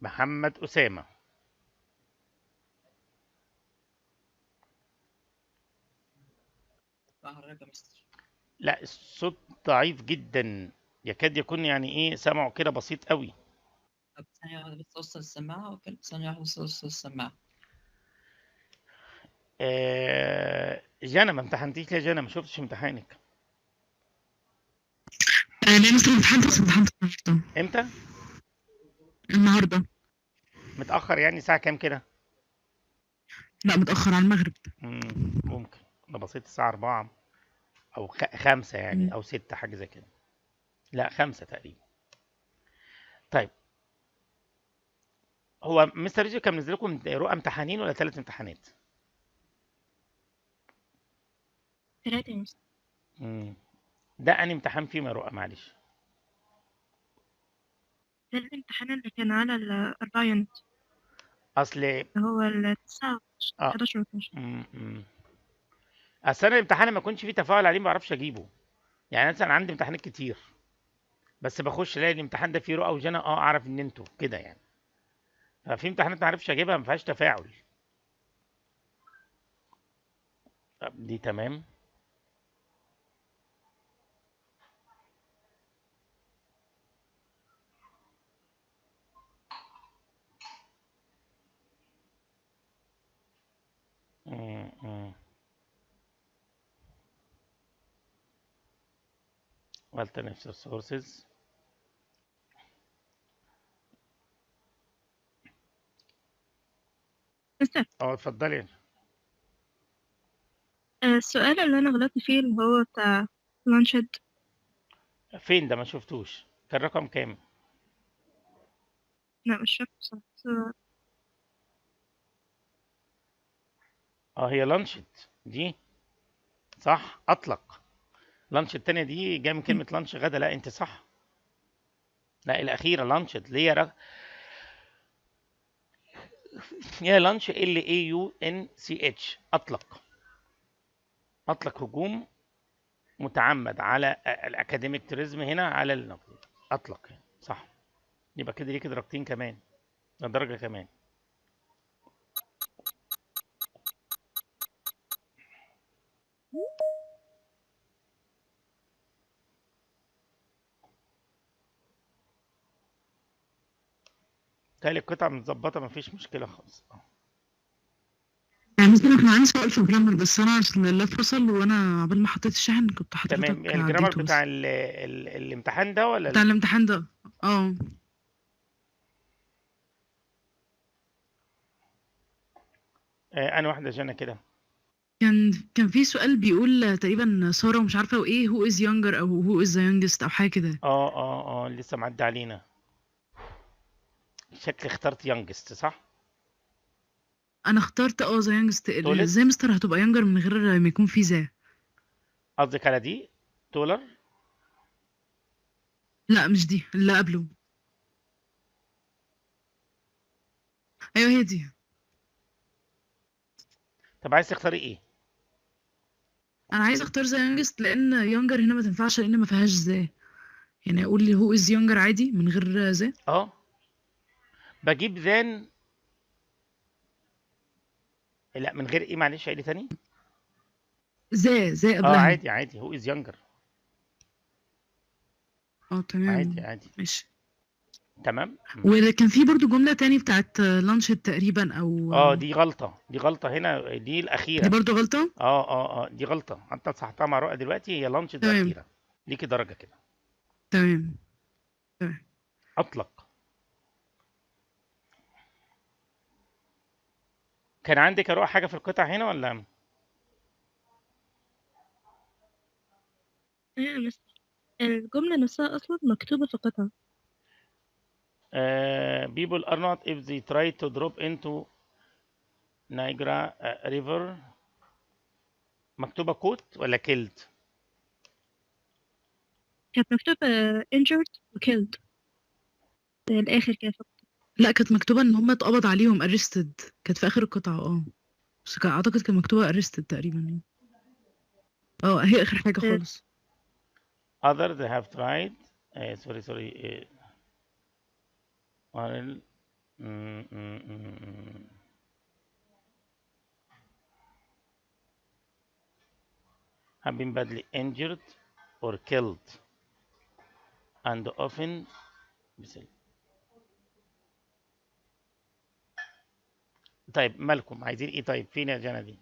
A: محمد أسامة. لا الصوت ضعيف جدا، يكاد يكون يعني ايه سمعه كده بسيط قوي.
G: طب ثانية واحدة بس أوصل السماعة. ثانية واحدة بس أوصل السماعة.
A: جانا ما امتحنتيش ليه يا جانا؟ ما شفتش امتحانك.
D: لا مستر امتحنت، بس امتحنت النهارده.
A: امتى؟
D: النهارده.
A: متأخر يعني الساعة كام كده؟
D: لا متأخر على المغرب.
A: ممكن انا بصيت الساعة 4 او 5 يعني او 6 حاجة زي كده. لا 5 تقريبا. طيب هو مستر ريجي كان منزل لكم رؤى امتحانين ولا 3 امتحانات؟
E: 3 يا مستر.
A: ده أنهي امتحان فيهم يا رؤى معلش؟
E: ده الامتحان اللي كان على ال4 unit.
A: أصل
E: اللي هو ال9 11 و 12.
A: أصل أنا الامتحان ما يكونش فيه تفاعل عليه ما بعرفش أجيبه. يعني مثلا عندي امتحانات كتير بس بخش الاقي الامتحان ده فيه رؤى وجنى، اعرف ان انتوا كده يعني. ففي امتحانات ما اعرفش اجيبها، ما فيهاش تفاعل. طب دي تمام. Alternative sources.
E: مستر.
A: اتفضلي.
E: السؤال اللي انا غلطت فيه اللي هو بتاع launched.
A: فين ده؟ ما شفتوش. كان رقم كام؟
E: لا مش فاكره بصراحة.
A: هي launched دي صح، اطلق. lunch التانية دي جاية من كلمة lunch غدا. لا انت صح. لا الأخيرة launched ليه يا launch L A U N C H، أطلق. أطلق هجوم متعمد على ال academic tourism هنا على النقد. أطلق صح. يبقى كده ليك درجتين كمان، درجة كمان. تالي القطعة متظبطة مفيش مشكلة خالص.
D: يعني مثلا كان عندي سؤال في ال grammar، بس انا عشان اللاب فصل وانا عبال ما حطيت الشاحن كنت حضرتك
A: تمام. ال grammar
D: عديته بس.
A: بتاع الامتحان ده ولا
D: بتاع الامتحان ده؟ اه.
A: انا واحدة جنى كده.
D: كان في سؤال بيقول تقريبا سارة ومش عارفة وايه who is younger او who is the youngest او حاجة كده.
A: اه لسه معدي علينا. شكلي اخترت youngest صح؟
D: انا اخترت the youngest.
A: taller؟
D: ازاي مستر هتبقى younger من غير ما يكون في the؟
A: قصدك على دي taller؟
D: لا مش دي، اللي قبله. ايوه هي دي.
A: طب عايز تختاري ايه؟
D: انا عايزه اختار the youngest لان younger هنا ما تنفعش لان ما فيهاش the. يعني اقول لي who is younger عادي من غير the.
A: اه بجيب than، لا من غير ايه، معلش عيدي تاني.
D: the the قبلها.
A: عادي عادي، who is younger.
D: تمام
A: عادي عادي
D: ماشي
A: تمام.
D: وكان في برضو جملة تاني بتاعت launched تقريبا او
A: دي غلطة، دي غلطة هنا، دي الأخيرة.
D: دي برضو غلطة؟
A: دي غلطة، حتى صححتها مع رؤى دلوقتي، هي launched
D: تمام.
A: الأخيرة. ليكي درجة كده.
D: تمام.
A: أطلق. كان عندك يا رؤى حاجة في القطع هنا ولا؟
E: ايوه يا مستر، الجملة نفسها أصلا مكتوبة في قطعة.
A: People are not if they try to drop into Niagara River. مكتوبة caught ولا killed؟
E: كانت مكتوبة injured و killed في الآخر كده.
D: لا كانت مكتوبة ان هم اتقبض عليهم arrested، كانت في اخر القطعة. بس اعتقد كانت مكتوبة arrested تقريبا. هي اخر حاجة خالص.
A: Others have tried. Sorry. Have been badly injured or killed and often. طيب مالكم عايزين ايه؟ طيب فين يا جنى دي؟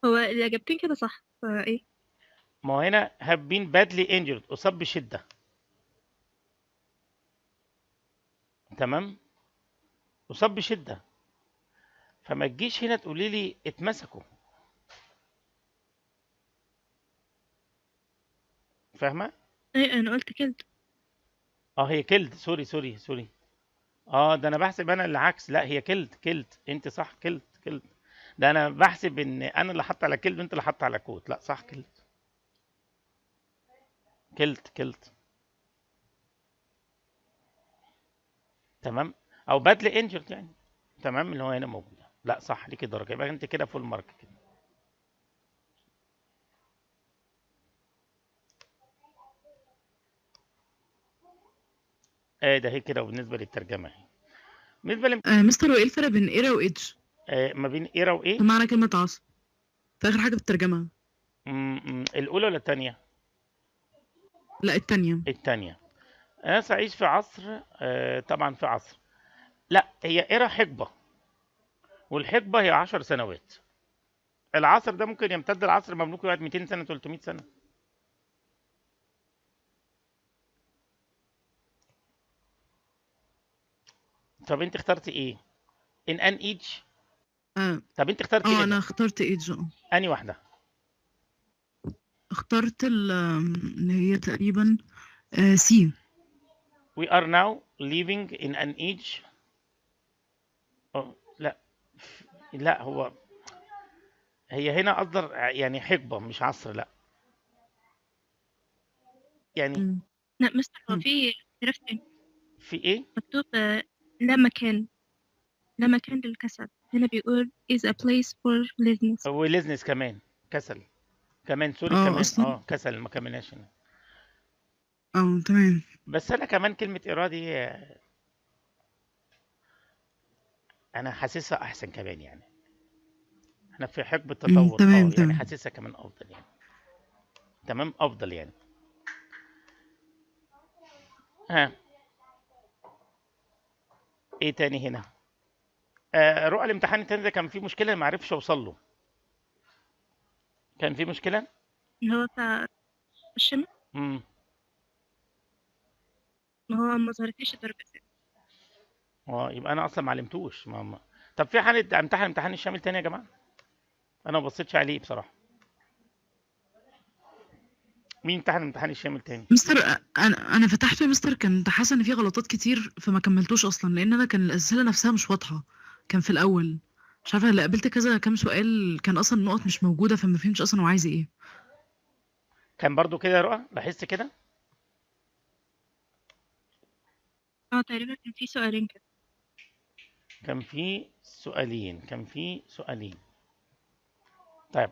E: هو الإجابتين كده صح، فإيه؟
A: ما هو هنا have been badly injured، أصاب بشدة. تمام، أصاب بشدة، فما تجيش هنا تقولي لي اتمسكوا. فاهمة؟
E: ايه أنا قلت killed.
A: هي killed، sorry. ده أنا بحسب أنا العكس، لا هي killed، أنت صح، killed. ده أنا بحسب إن أنا اللي حط على killed وأنت اللي حط على caught، لا صح killed. تمام، او badly injured يعني. تمام، اللي هو هنا موجوده. لا صح، ليكي درجه، يبقى انت كده full mark كده. ده هي كده. وبالنسبه للترجمه اهي. بالنسبه
D: مستر، وايه الفرق بين era و age؟
A: ما بين era وايه؟
D: معنى كلمه عصر في اخر حاجه في الترجمه.
A: الاولى ولا الثانيه؟
D: لا الثانيه.
A: الثانيه. انا سأعيش في عصر، طبعا في عصر، لا هي era حقبة، والحقبة هي 10 سنوات. العصر ده ممكن يمتد، العصر المملوكي يقعد 200 سنة 300 سنة. طب انت اخترتي ايه؟ in an age؟ طب انت اخترتي ايه؟
D: انا اخترت age.
A: انهي واحدة؟
D: اخترت اللي هي تقريبا C.
A: We are now living in an age. لا لا، هو هي هنا أصدر يعني حقبة مش عصر، لا يعني.
E: لا مستر، هو في اختلاف تاني.
A: في ايه؟
E: مكتوب لا مكان، لا مكان للكسل، هنا بيقول is a place for laziness.
A: و laziness كمان، كسل كمان، sorry كمان أصلاً. كسل ما كملناش هنا.
D: تمام.
A: بس انا كمان كلمة era دي انا حاسسها احسن كمان، يعني احنا في حقبة تطور.
D: تمام.
A: يعني حاسسها كمان افضل يعني. تمام، افضل يعني. ها ايه تاني هنا؟ رؤى الامتحان التاني ده كان فيه مشكلة ما عرفش اوصل له. كان فيه مشكلة؟
E: اللي هو بتاع الشمال. ما هو ما ظهرتليش الدرجة.
A: اه يبقى انا اصلا ما علمتوش. ما. طب في حد امتحن امتحان الشامل تاني يا جماعة؟ انا ما بصيتش عليه بصراحة. مين امتحن امتحان الشامل تاني؟
D: مستر انا فتحته يا مستر، كنت حاسه ان في غلطات كتير فما كملتوش اصلا، لان انا كان الاسئلة نفسها مش واضحة. كان في الاول مش عارفه، اللي قابلت كذا كام سؤال كان اصلا النقط مش موجودة، فما فهمتش اصلا هو عايز ايه.
A: كان برضو كده يا رؤى؟ لاحظت كده؟
E: اه تقريبا كان في سؤالين كده.
A: كان في سؤالين، كان في سؤالين. طيب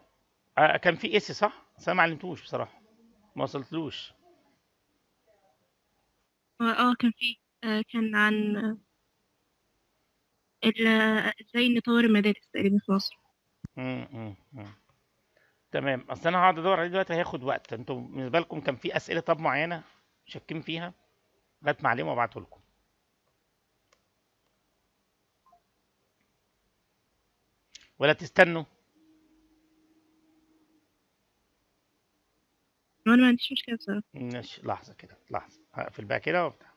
A: كان في essay صح؟ بس انا ما علمتوش بصراحة، ما وصلتلوش.
E: اه كان في كان عن ازاي نطور المدارس تقريبا في مصر.
A: امم تمام. اصل انا هقعد ادور عليه دلوقتي هياخد وقت. انتوا بالنسبة لكم كان في اسئلة طب معينة شاكين فيها؟ لغاية ما اعلمه وابعته لكم. ولا تستنوا؟
E: وانا ما عنديش مشكلة بصراحة.
A: ماشي، لحظة كده، لحظة هقفل بقى كده وبتاع.